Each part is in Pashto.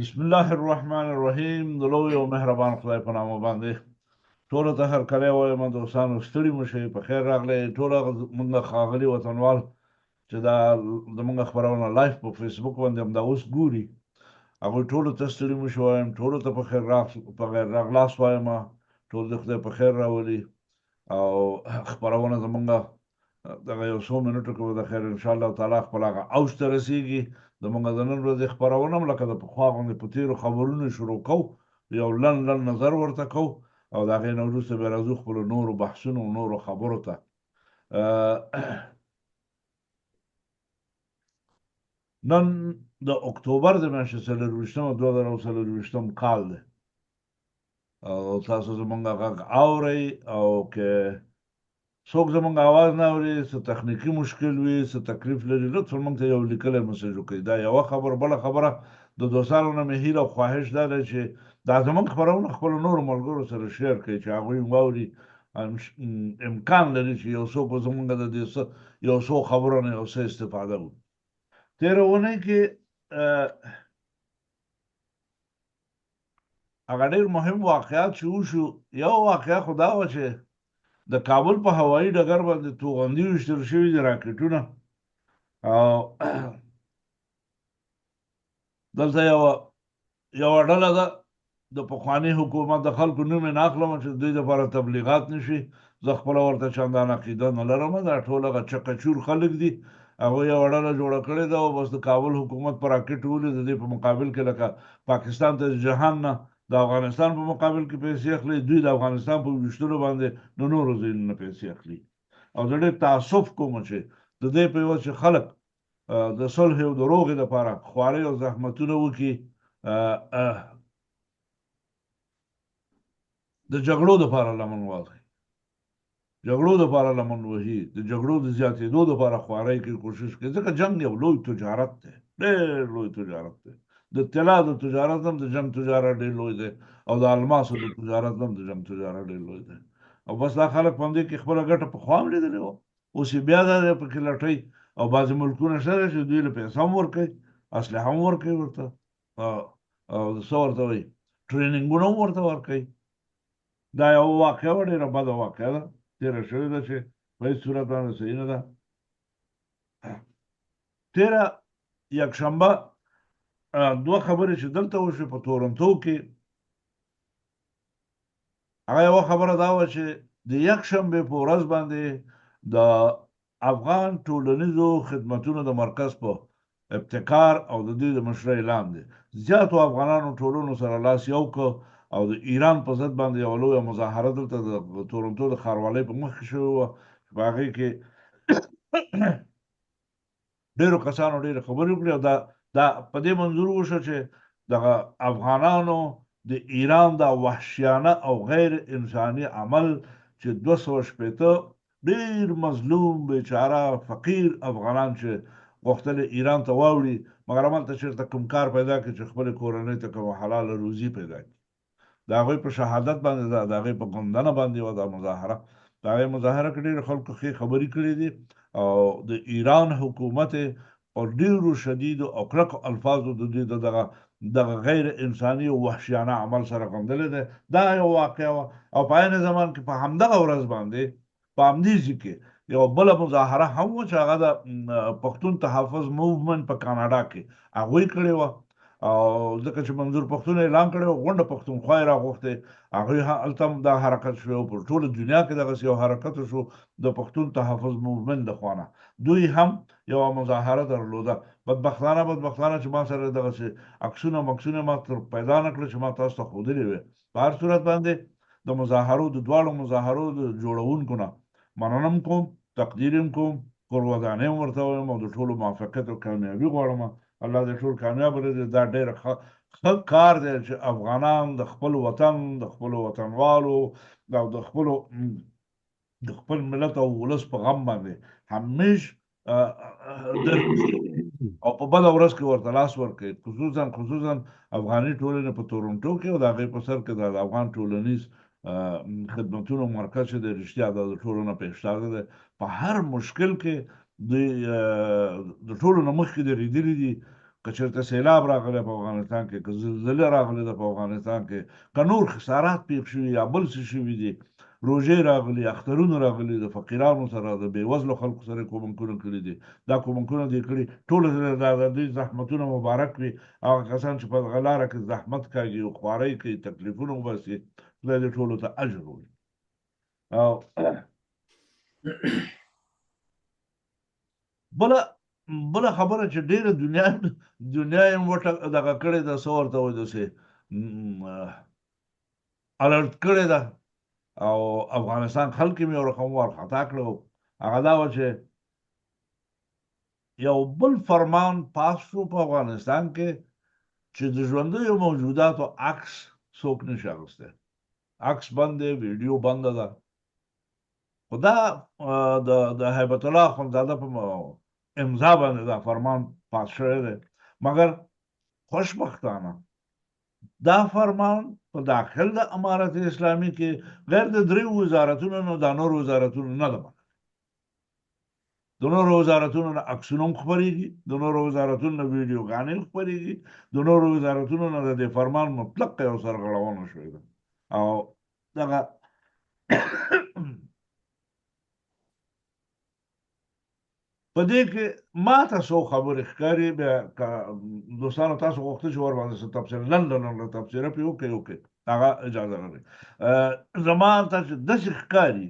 بسم الله الرحمن الرحیم. د لوی او مهربان خدای په نامه باندې ټولو ته هرکلی وایم. دوستانو، ستړي مه شئ، په خیر راغلی. ټول هغه موږ ښاغلي وطنوال چې دا زموږ خپرونه live په فیسبوک باندې همدا اوس ګوري، هغوی ټولو ته ستړي مه شئ وایم، ټولو ته په خیر راغلاست وایم. ټول د خدای په خیر راولي. او خپرونه زموږ دغه یو څو منټو کې به د خیر انشاءالله تعالی خپل هغه اوج ته رسېږي. زموږ د نن ورځې خپرونه هم لکه د پخوا غوندې په تېرو خبرونو شروع کوو، یو لنډ لنډ نظر ورته کوو او د هغې نه وروسته بیا راځو خپلو نورو بحثونو او نورو خبرو ته. نن د اکتوبر د میاشتې 24مه 2024 کال دی او تاسو زمونږ غږ اورئ، او که څوک زمونږ اواز نه اوري، څه تخنیکي مشکل وي، څه تکلیف لري، لطفا موږ ته یو لیکلی مسیج وکړئ. دا یوه خبره. بله خبره، د دوستانو نه مې هیله او خواهش دا دی چې دا زمونږ خپرونه خپلو نورو ملګرو سره share کړئ چې هغوی هم واوري. امکان لري چې یو څوک به زمونږ د دې څه یو څو خبرو نه یو څه استفاده وکړي. تېره اونۍ کې هغه ډېر مهم واقعات چې وشو، یو واقعه خو دا وه چې د کابل په هوایي ډګر باندې توغندي ویشتل شوي دي، راکټونه. او دلته یوه ډله ده د پخواني حکومت، د خلکو نوم یې نه اخلم چې دوی دپاره تبلیغات نه شي، زه خپله ورته چندان عقیده نه لرم، دا ټول هغه چکچور خلک دي. هغوی یوه ډله جوړه کړې ده او بس د کابل حکومت په راکټ ولي. د دې په مقابل کې لکه پاکستان ته جهان نه د افغانستان په مقابل کې پیسې اخلي، دوی د افغانستان په ویشتلو باندې د نورو ځایونو نه پیسې اخلي. او زه ډېر تاسف کوم چې د دې په عوض چې خلک د صلح او د روغې لپاره خوارۍ او زحمتونه وکړي، د جګړو لپاره لمن واخلي، جګړو لپاره لمن وهي، د جګړو د زیاتېدو لپاره خوارۍ کوي، کوشش کوي. ځکه جنګ یو لوی تجارت دی، ډېر لوی تجارت دی. د طلا د تجارت هم د جنګ تجارت ډېر لوی دی، او د الماسو د تجارت هم د جنګ تجارت ډېر لوی دی. او بس دا خلک په همدې کې خپله ګټه پخوا هم لیدلې وه، اوس یې بیا دا دی پکې لټوي. او بعضې ملکونه شته چې دوی له پیسه هم ورکوي، اسلحه هم ورکوي ورته، او څه ورته وایي، ټریننګونه هم ورته ورکوي. دا یوه واقعه وه، ډېره بده واقعه ده، تېره شوې ده چې په هېڅ صورت باندې صحیح نه ده. تېره یکشنبه دوه خبرې چې دلته وشوې په تورنتو کې، هغه یوه خبره دا وه چې د یکشنبې په ورځ باندې د افغان ټولنیزو خدمتونو د مرکز په ابتکار او د دوی د مشرۍ لاندې زیاتو افغانانو ټولنو سره لاس یو کړ او د ایران په ضد باندې یوه لویه مظاهره دلته د تورنتو د ښاروالۍ په مخ کې شوې وه چې په هغې کې ډېرو کسانو ډېرې خبرې وکړې. او دا په دې منظور وشو چې دغه افغانانو د ایران دا وحشیانه او غیر انساني عمل چې 260 ډېر مظلوم بیچاره فقیر افغانان چې غوښتل ایران ته واوړي، مګر هملته چېرته کوم کار پیدا کړي چې خپلې کورنۍ ته کومه حلاله روزي پیدا کړي، د هغوی په شهادت باندې ده، د هغې په غندنه باندې وه دا مظاهره. د هغې مظاهره کې ډېرو خلکو ښې خبرې کړې دي او د ایران حکومت په ډېرو شدیدو او کلکو الفاظو د دوی د دغه غیر انساني او وحشیانه عمل سره غندلی دی. دا یو واقعه وه. او په عین زمان کې په همدغه ورځ باندې په همدې ځای کې یوه بله مظاهره هم وه چې هغه د پښتون تحفظ موومنټ په کاناډا کې هغوی کړې وه. او ځکه چې منظور پښتون اعلان کړی و، غونډه پښتونخوا یې راغوښتې، هغوی هلته هم دا حرکت شوی او په ټوله دنیا کې دغسې یو حرکت وشو د پښتون تحفظ موومنټ د خوا نه، دوی هم یوه مظاهره درلوده. بدبختانه چې ما سره دغسې عکسونه مکسونه ما تر پیدا نه کړل چې ما تاسو ته ښودلي وی. په هر صورت باندې د مظاهرو د دواړو مظاهرو د جوړونکو نه مننه هم کوم، تقدیر هم کوم، کورودانې هم ورته وایم او د ټولو موافقت او کامیابي غواړم. الله دې ټول کامیاب لري. دا ډېر ښه کار دی چې افغانان د خپل وطن، د خپلو وطنوالو او د خپل ملت او ولس په غم باندې همیش او په بده ورځ کې ورته لاس ورکوي، خصوصا افغاني ټولنې په تورنټو کې او د هغې په سر کې د افغان ټولنیز خدمتونو مرکز چې د رښتیا د ټولو نه پېشتازه دی، په هر مشکل کې دوی د ټولو نه مخکې درېدلي دي. که چېرته سیلاب راغلی په افغانستان کې، که زلزله راغلې ده په افغانستان کې، که نور خسارات پېښ شوي یا بل څه شوي دي، روژې راغلي، اخترونه راغلي، د فقیرانو سره، د بېوزلو خلکو سره یې کومکونه کړي دي، دا کومکونه دې کړي، ټولو سره دا د دوی زحمتونه مبارک وي. هغه کسان چې په دغه لاره کې زحمت کاږي او خوارۍ کوي، تکلیفونه وباسي، خدای دې ټولو ته اجر ورکړي. او بله بله خبره چې ډېره دنیا دنیا یې وټه دغه کړې ده، څه ورته وایي، داسې الرټ کړې ده او افغانستان خلک یې یو رقم وارخطا کړو، هغه دا وه چې یو بل فرمان پاس شو په افغانستان کې چې د ژوندیو موجوداتو عکس څوک نشي اخیستی، عکس بند دی، ویډیو بنده ده. خو دا د هیبت الله اخوندزاده په امضا باندې دا فرمان پاس شوی دی، مګر خوشبختانه دا فرمان په داخل د امارت اسلامي کې غیر د دریو وزارتونو نه دا نور وزارتونو نه ده منلې. د نورو وزارتونو نه عکسونه هم خپرېږي، د نورو وزارتونو نه ویډیوګانې هم خپرېږي، د نورو وزارتونو نه د دې فرمان مطلق یو سرغړونه شوې ده. او دغه په دې کې ما ته څو خبرې ښکاري، بیا که دوستانو تاسو غوښتل چې ورباندې څه تبصره لنډه لنډه تبصره پرې وکړئ، وکړئ، هغه اجازه لرئ. زما ته چې داسې ښکاري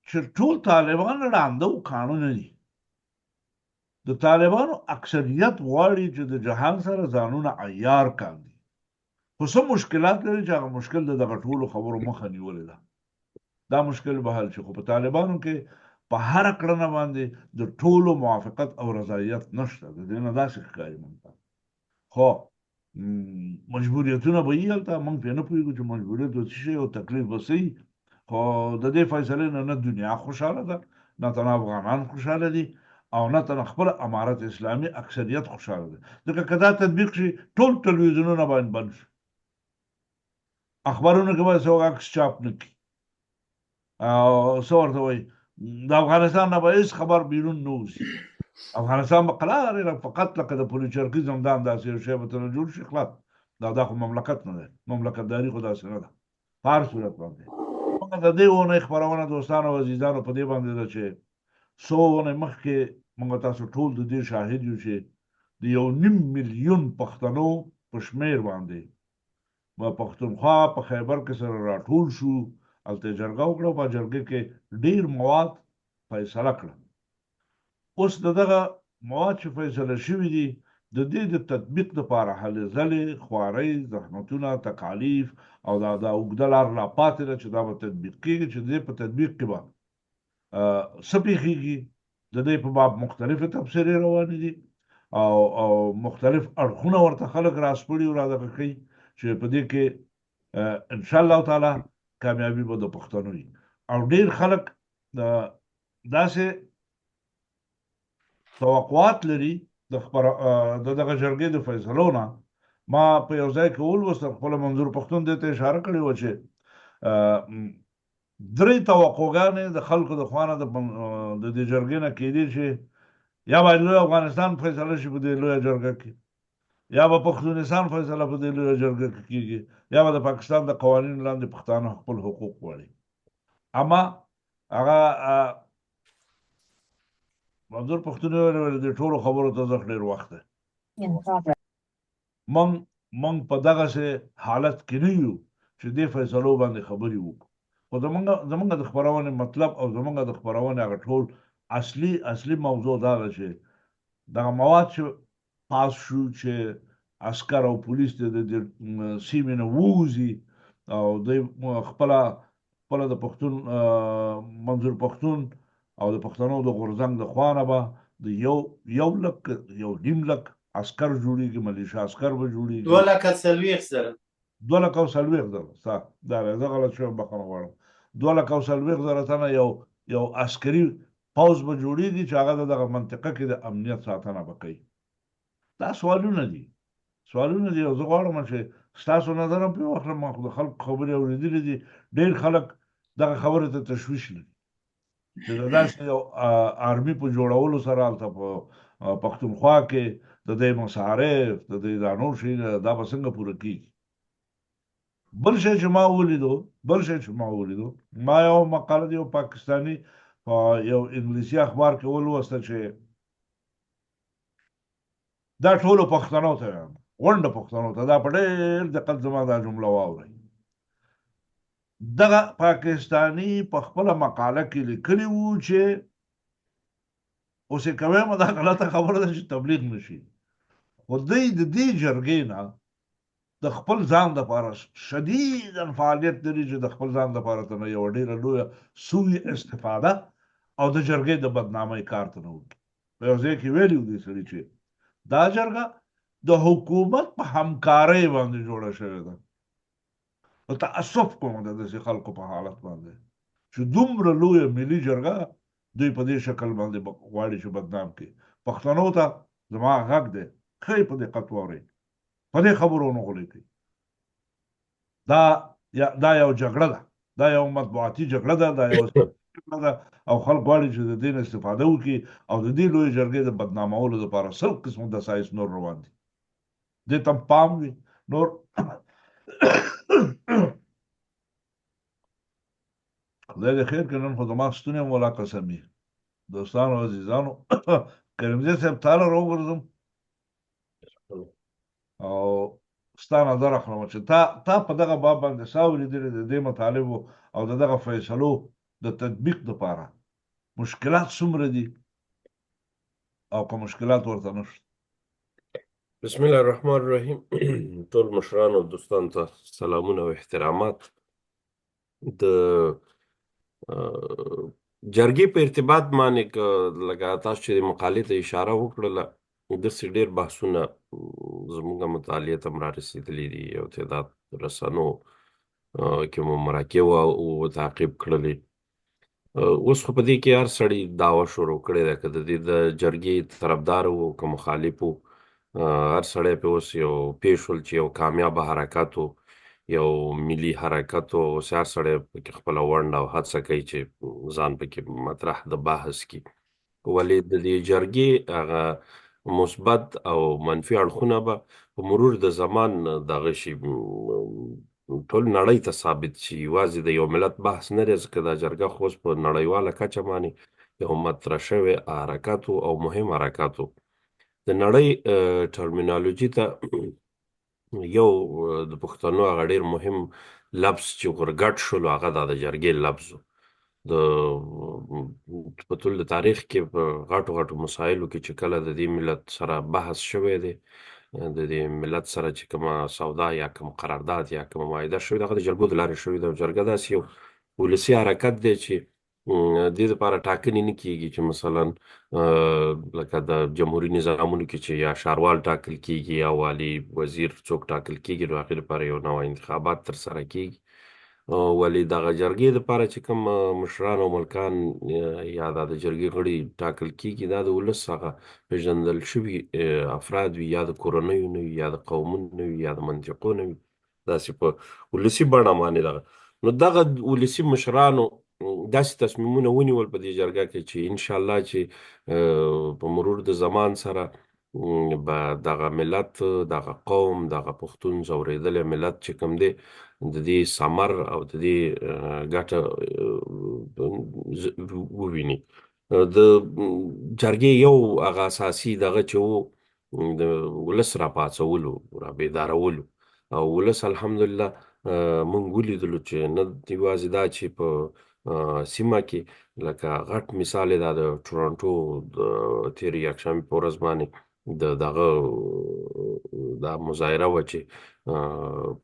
چې ټول طالبان ړانده او کاڼه نه دي. د طالبانو اکثریت غواړي چې د جهان سره ځانونه عیار کاندي، خو څه مشکلات لري چې هغه مشکل د دغه ټولو خبرو مخه نیولې ده. دا مشکل به حل شي، خو په طالبانو کې په هره کړنه باندې د ټولو موافقت او رضایت نشته، د دې نه داسې ښکاري مونږ ته. خو مجبوریتونه به یي هلته، موږ پرې نه پوهېږو چې مجبوریت به څه شي او تکلیف به څه وي. خو د دې فیصلې نه نه دنیا خوشحاله ده، نه تنها افغانان خوشحاله دي، او نه تنها خپل امارت اسلامي اکثریت خوشحاله ده. ځکه که دا تطبیق شي، ټول ټلویزیونونه باید بند شي، اخبارونو کې باید څوک عکس چاپ نه کړي، او څه ورته وایي، د افغانستان نه به هېڅ خبر بیرون نه وځي، افغانستان به قلار فقط لکه د پولیچرکي زندان داسې یو شی به ترې جوړ شي، خلاص. دا خو مملکت نه دی، مملکتداري خو داسې نه ده. په هر صورت باندې موږ د دې اونۍ خپرونه دوستانو او عزیزانو په دې باندې ده چې څو اونۍ مخکې موږ تاسو ټول د دې شاهد یو چې د 1.5 میلیون پښتنو په شمېر باندې په پښتونخوا په خیبر کې سره راټول شو، هلته یې جرګه وکړه، په جرګې کې ډېر مواد فیصله کړه. اوس د دغه مواد چې فیصله شوي دي، د دې د تطبیق لپاره هلې ځلې، خوارۍ، زحمتونه، تکالیف او دا اوږده لار لا پاتې ده چې دا به تطبیق کېږي. چې د دې په تطبیق کې به څه پېښېږي، د دې په باب مختلفې تبصرې روانې دي او مختلف اړخونه ورته خلک راسپړي او رادغه کوي چې په دې کې ان شاء الله تعالی کامیابي به د پښتنو وي. او ډېر خلک داسې توقعات لري د خبر د دغه جرګې د فیصلو نه. ما په یو ځای کې ولوستل، خپل منظور پښتون دې ته اشاره کړې وه چې درې توقعګانې د خلکو د خوانه د دې جرګې نه کېدې چې یا باید لوی افغانستان فیصله شي په دې لویه جرګه کې، یا به پښتونستان فیصله په دې لویه جرګه کې کېږي، یا به د پاکستان د قوانینو لاندې پښتانه خپل حقوق غواړي. اما هغه منظور پښتون ویل د ټولو خبرو ته ځخ ډېر وخت دی، مونږ په دغسې حالت کې نه یو چې دې فیصلو باندې خبرې وکړو. خو زمونږ د خپرونې مطلب او زمونږ د خپرونې هغه ټول اصلي موضوع دا ده چې دغه مواد چې پاس شو چې عسکر او پولیس دې د دې سیمې نه ووځي او دوی خپله د پښتون منظور پښتون او د پښتنو د غورځنګ د خوا نه به د یو لک 1.5 لک عسکر جوړیږي، ملیشه عسکر به جوړیږي. 2,40,000. 2,40,000، ستا دا دی، زه غلط شوم، بخښنه غواړم. 2,40,000 تنه یو عسکري پوځ به جوړیږي چې هغه د دغه منطقه کې د امنیت ساتنه به کوي. دا سوالونه دي، سوالونه دي، او زه غواړم چې ستاسو نظر هم پرې واخلم. ما خو د خلکو خبرې اورېدلې دي، ډېر خلک دغه خبرې ته تشویش لري چې د داسې یو آرمي په جوړولو سره هلته په پښتونخوا کې د دې مصارف، د دې دا نور شي، دا به څنګه پوره کیږي؟ بل شی چې ما ولیدو، بل شی چې ما ولیدو، ما یو مقاله د یو پاکستاني په یو انګلیسي اخبار کې ولوسته چې دا ټولو پښتنو ته وایم، غونډه پښتنو ته، دا په ډېر دقت زما دا جمله واورئ. دغه پاکستاني په خپله مقاله کې لیکلي وو چې اوس یې کوم دا غلطه خبره ده چې تبلیغ نشي، خو دوی د دې جرګې نه د خپل ځان لپاره شدیداً فعالیت لري چې د خپل ځان لپاره ته نه یوه ډېره لویه سوی استفاده او د جرګې د بدنامۍ کار ته نه وکړي. په یو ځای کې ویلي وو دې سړي چې دا جرګه د حکومت په همکارۍ باندې جوړه شوې ده. نو تأسف کوم د داسې خلکو په حالت باندې چې دومره لویه ملي جرګه دوی په دې شکل باندې غواړي چې بدنام کړي. پښتنو ته زما غږ دی، ښه یې په دقت واورئ، په دې خبرو نه غولئ کوي. دا دا یو جګړه ده، دا یو مطبوعاتي جګړه ده، دا یو جګړه ده او خلک غواړي چې د دې نه استفاده وکړي او د دې لویې جرګې د بدنامولو لپاره سل قسمه دسایس نور روان دي. دې ته پام وي. نور خدای دې خیر کړي، نن خو زما ستونی هم ولا قسمي. دوستانو عزیزانو، کریمزی صاحب تاله راوګرځم او ستا نظر اخلم چې تا په دغه باب باندې څه اورېدلي، د دې مطالبو او د دغه فیصلو د تطبیق دپاره مشکلات څومره دي او که مشکلات ورته نشته؟ بسم الله الرحمن الرحیم. ټول مشران او دوستان ته سلامونه او احترامات. د جرګې په ارتباط باندې که لکه تاسو چې د مقالې ته اشاره وکړله، داسې ډېر بحثونه زموږ مطالعې ته هم را رسېدلي دي. یو تعداد رسنو کې مو مرکې و تعقیب کړلې. اوس خو په دې کې هر سړي دعوه شروع کړې ده، که د دې د جرګې طرفدار وو که مخالف وو، هر سړی په اوس یو پېښ شول چې یو کامیاب حرکت و، یو ملي حرکت و. اوس هر سړی پکې خپله ونډه او هڅه کوي چې ځان پکې مطرح د بحث کړي. ولې د دې جرګې هغه مثبت او منفي اړخونه به په مرور د زمان دغه شي، ټول نړۍ ته ثابت شي. یوازې د یو ملت بحث نه دی، ځکه دا جرګه خو اوس په نړیواله کچه باندې یو مطرح شوی حرکت او مهم حرکت و. د نړۍ ټرمینالوژي ته یو د پښتنو هغه ډیر مهم لفظ چې ورګډ شولو، هغه دا د جرګې لفظ و. د په طول د تاریخ کې په غټو غټو مسایلو کې چې کله د دې ملت سره بحث شوی دی، د دې ملت سره چې کومه سودا یا کوم قرارداد یا کومه معاهده شوې ده، هغه د جرګو د لارې شوې ده. جرګه داسې یو ولسي حرکت دی چې دې لپاره ټاکنې نه کیږي چې مثلا لکه د جمهوري نظامونو کې چې یا شاروال ټاکل کیږي یا والي وزیر څوک ټاکل کیږي، نو هغې لپاره یو نوع انتخابات ترسره کیږي. ولې دغه جرګې لپاره چې کوم مشران او ملکان یا دا د جرګې غړي ټاکل کیږي، دا د ولس هغه پېژندل شوي افراد وي، یا د کورنیو نه وي، یا د قومونو نه وي، یا د منطقو نه وي، داسې په ولسي بڼه باندې دغه. نو دغه ولسي مشرانو داسې تصمیمونه ونیول په دې جرګه کې چې انشاءالله چې په مرور د زمان سره به دغه ملت، دغه قوم، دغه پښتون ځورېدلی ملت چې کوم دی، د دې ثمر او د دې ګټه وویني. د جرګې یو هغه اساسي دغه چې و، د ولس را پاڅولو، را بیدارولو، او ولس الحمدلله مونږ ولیدلو چې نه یوازې دا چې په سیمه کې، لکه غټ مثال یې دا د ټورنټو د تېرې یکشنبې په ورځ باندې د دغه دا مظاهره وه چې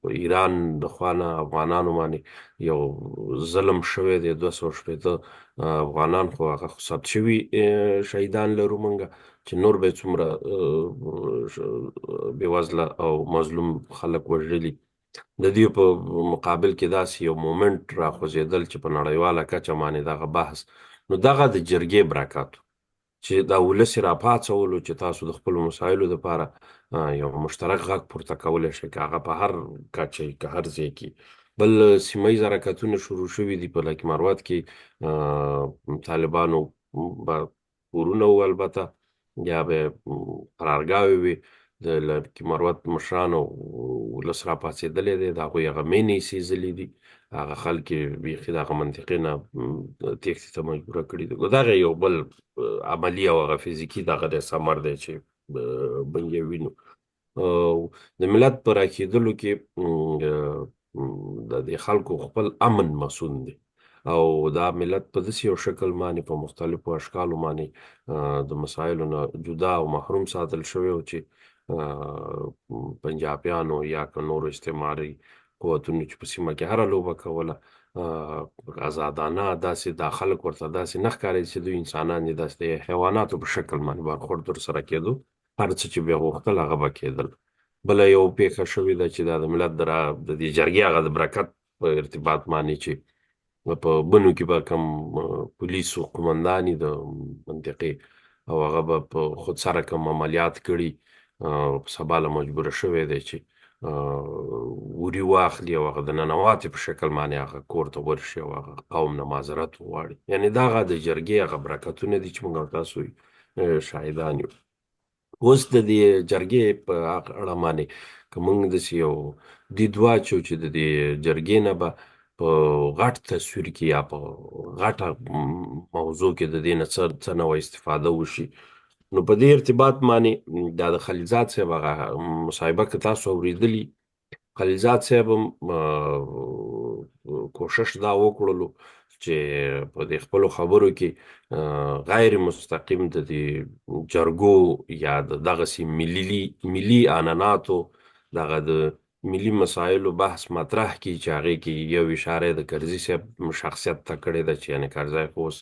په ایران د خوا نه افغانانو باندې یو ظلم شوی دی. 260 افغانان خو هغه خو ثبت شوي شهیدان لرو مونږ، چې نور به څومره بېوزله او مظلوم خلک وژلي. د دې په مقابل کې داسې یو مومنټ راخوځېدل چې په نړیواله کچه باندې دغه بحث، نو دغه د جرګې برکت چې دا ولس یې راپاڅولو چې تاسو د خپلو مسایلو لپاره یو مشترک غږ پورته کولی شئ، که هغه په هر کچه وي، که هر ځای کې. بل سیمه ییز حرکتونه شروع شوي دي. په لکي مروت کې طالبانو به کورونه وو، البته یا به قرارګاوې وي، د لکي مروت مشرانو ولس را پاڅېدلی دی، د هغوی هغه مېنې یې سېځلې دي، هغه خلک یې بیخي د هغه منطقې نه تېښتې ته مجبوره کړي دي. دغه یو بل عملي او هغه فزیکي دغه دی ثمر دی چې موږ یې وینو. د ملت په راکېدلو کې د دې خلکو خپل امن مصون دی او دا ملت په داسې یو شکل باندې په مختلفو اشکالو باندې د مسایلو نه جدا او محروم ساتل شوی و چې پنجابیانو یا که نورو استعماري قوتونو چې په سیمه کې هره لوبه کوله ازادانه داسې دا خلک ورته داسې نه ښکارېد چې دوی انسانان دي، داسې د حیواناتو په شکل باندې برخورد ورسره کېدو، هر څه چې به یې غوښتل هغه به کېدل. بله یو پېښه شوې ده چې دا د ملت د د دې جرګې هغه د برکت په ارتباط باندې چې په بنو کې به کوم پولیسو قومنداني د منطقې او هغه به په خود سره کوم عملیات کړي، په سبا له مجبوره شوی دی چې وري واخلي او هغه د ننواتې په شکل باندې هغه کور ته ورشي او هغه قوم نه معذرت وغواړي. یعنې دغه د جرګې هغه برکتونه دي چې موږ او تاسو شاهدان یو. اوس د دې جرګې په اړه باندې که موږ داسې یو دید واچو چې د دې جرګې نه به په غټ تصویر کې یا په غټه موضوع کې د دې نه څه نوې استفاده وشي، نو په دې ارتباط باندې دا د خلیلزاد صاحب هغه مصاحبه که تاسو اورېدلي، خلیلزاد صاحب هم کوشش دا وکړلو چې په دې خپلو خبرو کې غیر مستقیم د دې جرګو یا د دغسې ملي عنعناتو دغه د ملي مسایلو بحث مطرح کړي چې هغې کې یو اشاره د کرزي صاحب شخصیت ته کړې ده چې یعنې کرزی خو اوس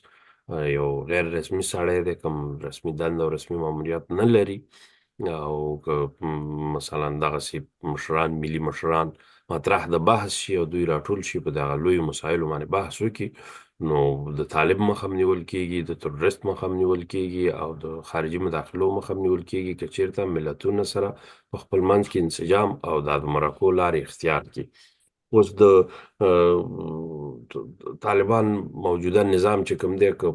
یو غیر رسمي سړی دی، کوم رسمي دنده او رسمي ماموریت نه لري، او که مثلا دغسې مشران ملي مشران مطرح د بحث شي او دوی راټول شي په دغه لویو مسایلو باندې بحث وکړي، نو د طالب مخه هم نیول کېږي، د تروریست مخه هم نیول کېږي او د خارجي مداخلو مخه هم نیول کېږي که چېرته ملتونه سره په خپل منځ کې انسجام او د مرکو لارې اختیار کړي. اوس د طالبان موجوده نظام چې کوم دی، که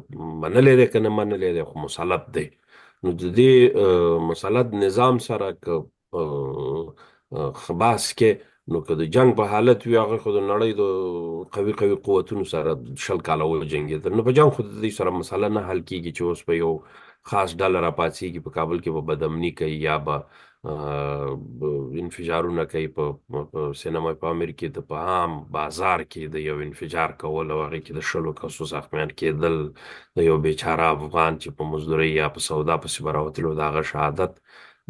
منلی دی که نه منلی دی، خو مسلط دی. نو د دې مسلط نظام سره که بحث کې، نو که د جنگ په حالت وي، هغه خو د نړۍ د قوي قوي قوتونو سره 20 کاله وجنګېدل، نو په جنگ خو د دې سره مسله نه حل کېږي چې اوس په یو خاص ډله راپاڅېږي په کابل کې به بدامني کوي یا به انفجارونه کوي په سینما پامیر کې، د په عام بازار کې د یو انفجار کول او هغې کې د 20 کسو زخمیان کېدل، د یو بیچاره افغان چې په مزدورۍ یا په سودا پسې به راوتلو د هغه شهادت،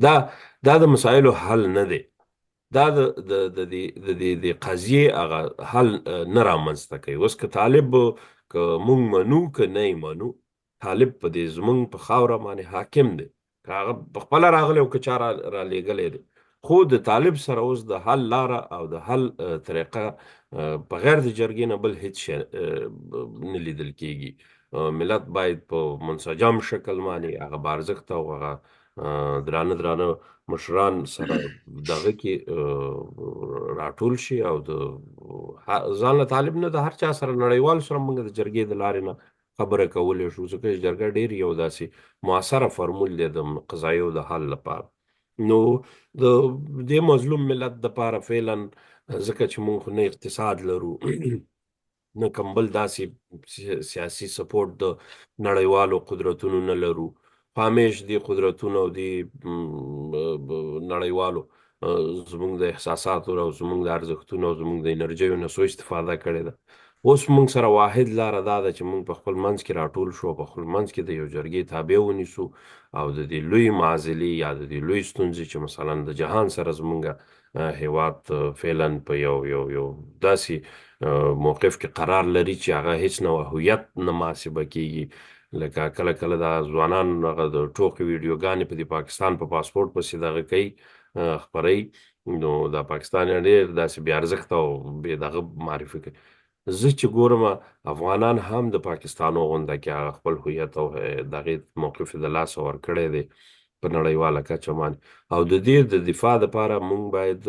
دا د مسایلو حل نه دی. دا د د د دې د دې د قضیې هغه حل نه رامنځته کوي. اوس که طالب که مونږ منو که نه یې منو، طالب په دې زمونږ په خاوره باندې حاکم دی، که هغه په خپله راغلی او که چا را لېږلی دی، خو د طالب سره اوس د حل لاره او د حل طریقه په غیر د جرګې نه بل هیڅ شی نه لیدل کېږي. ملت باید په منسجم شکل باندې هغه بارزښت او هغه درانه درانه مشران سره دغه کې راټول شي او د ځان له طالب نه د هر چا سره نړیوال سره موږ د جرګې د لارې نه خبره کولی شو، ځکه چې جرګه ډېر یو داسې موثره فرمول دی د قضایو د حل لپاره. نو د دې مظلوم ملت دپاره فعلا ځکه چې موږ خو نه اقتصاد لرو نه کوم بل داسې سیاسي سپورټ د نړیوالو قدرتونو نه لرو، خو همیش دې قدرتونو او دې نړیوالو زموږ د احساساتو او زموږ د ارزښتونو او زموږ د انرژیو نه سوء استفاده کړې ده. اوس موږ سره واحد لاره دا ده چې موږ په خپل منځ کې راټول شو او په خپل منځ کې د یو جرګې تابع ونیسو او د دې لوی معضلې یا د دې لوی ستونزې چې مثلا د جهان سره زموږ هیواد فعلا په یو یو یو داسې موقف کې قرار لري چې هغه هیڅ نوع هویت نه محاسبه کیږي. لکه کله کله دا ځوانان هغه د ټوقې ویډیوګانې په دې پاکستان په پاسپورټ پسې دغه کوي خپروي، نو دا پاکستان ډېر داسې بې ارزښته او بې دغه معرفي کوي. زه چې ګورم افغانان هم د پاکستانو غونده کې هغه خپل هویت او دغې موقف د لاسه ورکړی دی په نړیواله کچه باندې، او د دې د دفاع لپاره مونږ باید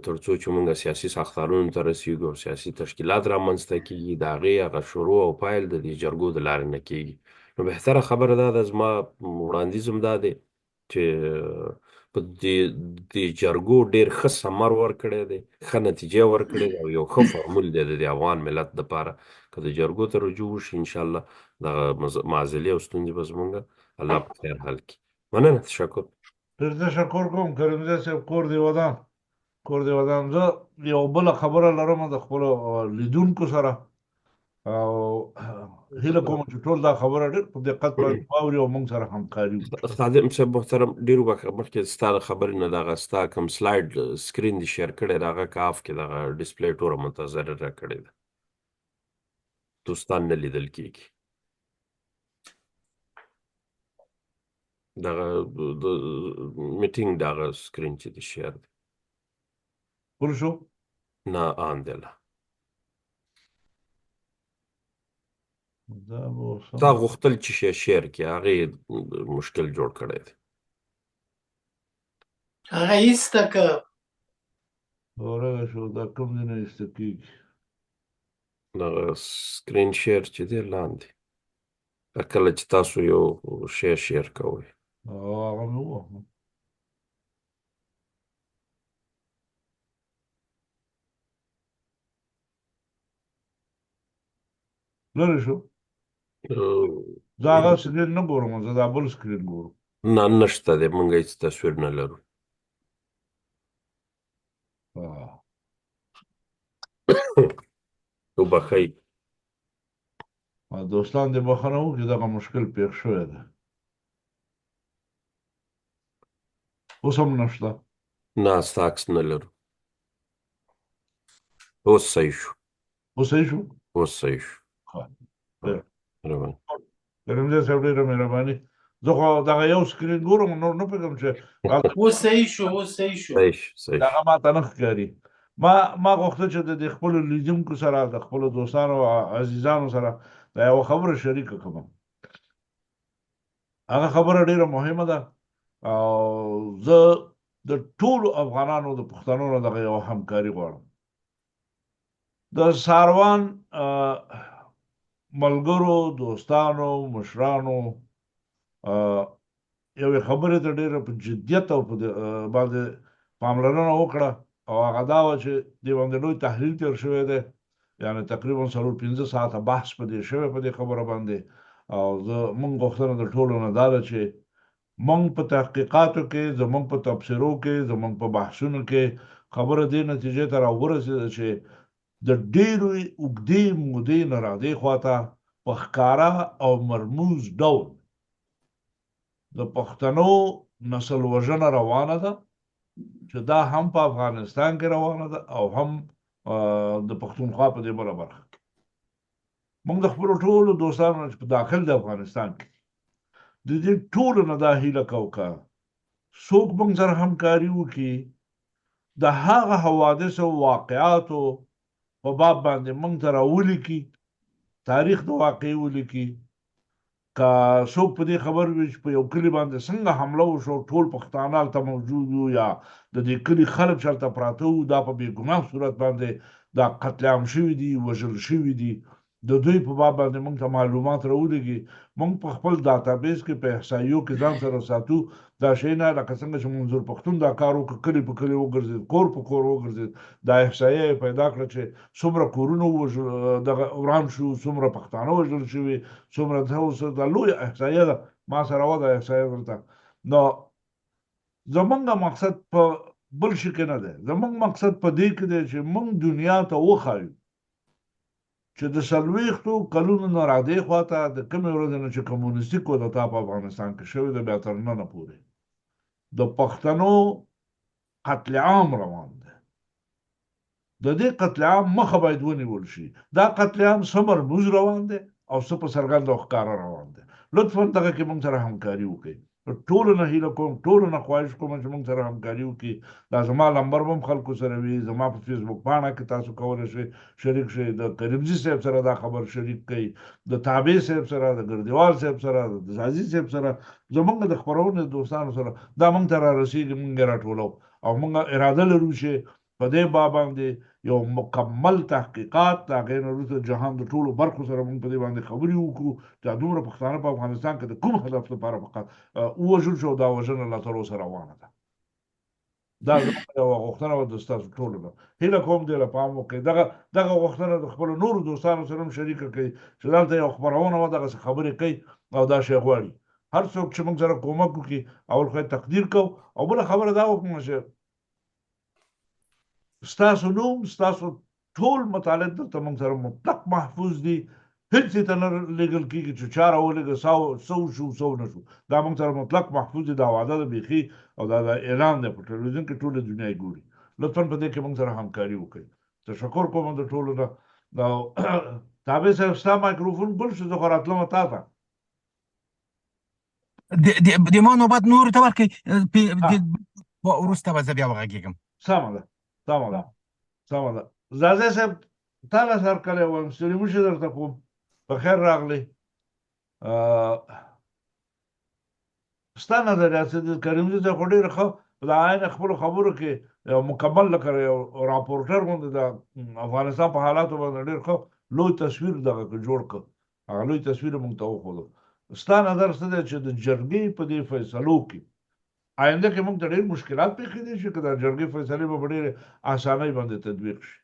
تر څو چې مونږ سیاسي ساختارونو ته رسیږو او سیاسي تشکیلات رامنځته کیږي، د هغې هغه شروع او پیل د دې جرګو د لارې نه کیږي. نو بهتره خبره دا ده، زما وړاندیز هم دا دی چې په دې دې جرګو ډیر ښه ثمر ورکړی دی، ښه نتیجه ورکړې ده او یو ښه فارمول دی د افغان ملت دپاره. که د جرګو ته رجوع وشي انشاءالله دغه معضلې او ستونزې به زمونږ الله په خیر حل کړي. مننه، تشکر. ډېر تشکر کوم کریمزی صاحب، کور دې ودان، کور دې ودان. زه یو بله خبره لرم د خپلو لیدونکو سره او هیله کوم چې ټول دا خبره ډېر په دقت باندې واوري او موږ سره همکاري وکړي. خادم صاحب محترم، ډېر وبخښه، مخکې ستا د خبرې نه دغه ستا کوم سلایډ سکرین دې شیر کړی، د هغه که آف کې دغه ډسپلی ټوله متضرره کړې ده، دوستان نه لیدل کېږي. دغه د میټینګ دغه سکرین چې د شیر دی پوه شو؟ نه آن دی لا. دا به تا غوښتل چې شی شیر کړي، هغې مشکل جوړ کړی دی. هغه ایسته که ورغه شو، دا کوم ځای نه ایسته کېږي؟ دغه سکرین شیر چې دی لاندې، کله چې تاسو یو شی شیر کوئ. هغه مې ووهه. لرې شو. زه هغه سکرین نه ګورم، زه دا بل سکرین ګورم. نه، نشته دی، مونږ هیڅ تصویر نه لرو. وبخښئ دوستان دې بخښنه وکړي، دغه مشکل پېښ شوی دی. اوس هم نشته؟ نه، ستا عکس نه لرو. اوس صحیح شو. اوس صحیح شو؟ اوس صحیح شو. ښه، کریمزی صاحب ډېره مهرباني. زه خو دغه یو سکرین ګورم، نور نه پوهېږم چې اوس صحیح شو، اوس صحیح شو. دغه ما ته نه ښکاري. ما غوښتل چې د خپلو لیدونکو سره، د خپلو دوستانو او عزیزانو سره دا یوه خبره شریکه کړم. هغه خبره ډېره مهمه ده او زه د ټولو افغانانو، د پښتنو نه دغه یوه همکاري غواړم. د ساروان ملګرو، دوستانو، مشرانو یوې خبرې ته ډېره په جدیت او په باندې پاملرنه وکړه او هغه دا وه چې دې باندې لوی تحلیل تېر شوی دی، یعنې تقریبا 4-5 ساعته بحث په دې شوی په دې خبره باندې. او زه موږ غوښتنه د ټولو نه دا ده چې موږ په تحقیقاتو کې، زموږ په تبصرو کې، زموږ په بحثونو کې خبره دې نتیجې ته راورسېده چې د ډېرې اوږدې مودې نه رادې خواته په ښکاره او مرموز ډول د پښتنو نسل وژنه روانه ده، چې دا هم په افغانستان کې روانه ده او هم د پښتونخوا په دې بله برخه کې. موږ د خپلو ټولو دوستانو نه چې په داخل د افغانستان کې د دې ټولو نه دا هیله کوو که څوک موږ سره همکاري وکړي، د هغه حوادثو او واقعاتو په باب باندې موږ ته راولیکي، تاریخ د واقعې ولیکي. که څوک په دې خبر وي چې په یو کلي باندې څنګه حمله وشو، ټول پښتانه هلته موجود وو یا د دې کلي خلک چې هلته پراته وو، دا په بې ګناه صورت باندې دا قتل عام شوي دي، وژل شوي دي، د دوی په باب باندې موږ ته معلومات راولېږي، موږ په خپل داتابیس کې په احصاییو کې ځان سره ساتو دا شیونه. لکه څنګه چې منظور پښتون دا کار وکړ، کلي په کلي وګرځېد، کور په کور وګرځېد، دا احصایه یې پیدا کړه چې څومره کورونه ووژل، دغه وران شو، څومره پښتانه وژل شوي، څومره څه. اوس دا لویه احصایه ده، ما سره وه دا احصایه دلته. نو زمونږ مقصد په بل شي کې نه دی، زمونږ مقصد په دې کې دی چې موږ دنیا ته وښایو چې د 40 کلونو نه رادې خواته، د کومې ورځې نه چې کمونیستي کودتا په افغانستان کې شوې ده بیا تر ننه پورې د پښتنو قتل عام روان دی. د دې قتل عام مخه باید ونیول شي. دا قتل عام څه مرموز روان دی او څه په څرګند او ښکاره روان دی. لطفا دغه کې موږ سره همکاري وکړئ. ټولو نه هیله کوم، ټولو نه خواهش کوم چې موږ سره همکاري وکړي. دا زما لمبر به هم خلکو سره وي، زما په فیسبوک پاڼه کې تاسو کولی شئ شریک شئ، د کریمزي صاحب سره دا خبر شریک کړئ، د تابع صاحب سره، د ګردیوال صاحب سره، د ځاځي صاحب سره، زمونږ د خپرونې دوستانو سره. دا موږ ته را رسېږي، موږ یې راټولو او موږ اراده لرو چې په دې باب باندې یو مکمل تحقیقات، د هغې نه وروسته جهان د ټولو برخو سره موږ په دې باندې خبرې وکړو چې دا دومره پښتانه په افغانستان کې د کوم هدف لپاره فقط ووژل شو او دا وژنه لا تر اوسه روانه ده. دا زما یوه غوښتنه وه د ستاسو ټولو نه هیله کوم دې له پام وکړئ. دغه دغه غوښتنه د خپلو نورو دوستانو سره هم شریکه کړئ چې دلته یو خپرونه وه دغسې خبرې کوي او دا شی غواړي. هر څوک چې موږ سره کومک وکړي اول خو یې تقدیر کوو او بله خبره دا وکړم چې ستاسو نوم، ستاسو ټول مطالب دلته موږ سره مطلق محفوظ دي، هیڅ ته نه لیږل کېږي چې چا راولېږه، څه وشو څه ونه شو، دا موږ سره مطلق محفوظ دي. دا وعده ده بیخي او دا د اعلان دی، په ټلویزیون کې ټوله دنیا یې ګوري. لطفا په دې کې موږ سره همکاري وکړئ. تشکر کوم د ټولو نه. تابع صاحب ستا مایکروفون ګل شو، زه خو راتلم تا ته. د ما نوبت نورو ته ورکړئ، وروسته به زه بیا وغږېږم. سمه ده، سمه ده، سمه ده. ځاځی صاحب تا له سر کلی وایم، ستړي مشي درته کوم، په خیر راغلی. ستا نظریات څه دي؟ کریمزي صاحب خو ډېر ښه د عین خپلو خبرو کې یو مکمل لکه یو راپورټر غوندې د افغانستان په حالاتو باندې ډېر ښه لوی تصویر دغه جوړ کړ، هغه لوی تصویر موږ ته وښودو. ستا نظر څه دی چې د جرګې په دې فیصلو کې آینده کې موږ ته ډېر مشکلات پېښېدی شي که دا جرګې فیصلې به په ډېرې اسانۍ باندې تطبیق شي؟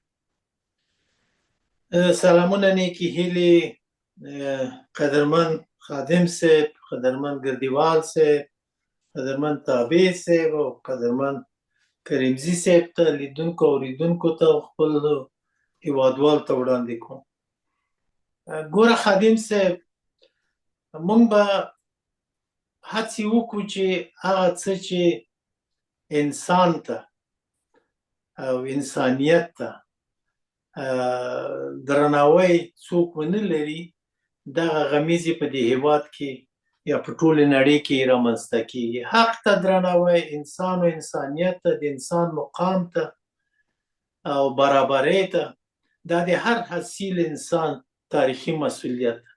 سلامونه، نیکې هیلې قدرمن خادم صاحب، قدرمن ګردیوال صاحب، قدرمن تابع صاحب او قدرمن کریمزي صاحب ته، لیدونکو او اوریدونکو ته او خپل هیوادوال ته وړاندې کوم. ګوره خادم صاحب، مونږ به هڅې وکړو چې هغه څه چې انسان ته او انسانیت ته درناوی څوک ونه لري، دغه غمیزې په دې هیواد کې یا په ټوله نړۍ کې رامنځته کیږي. حق ته درناوی، انسان او انسانیت ته، د انسان مقام ته او برابرۍ ته، دا د هر اصیل انسان تاریخي مسولیت ده.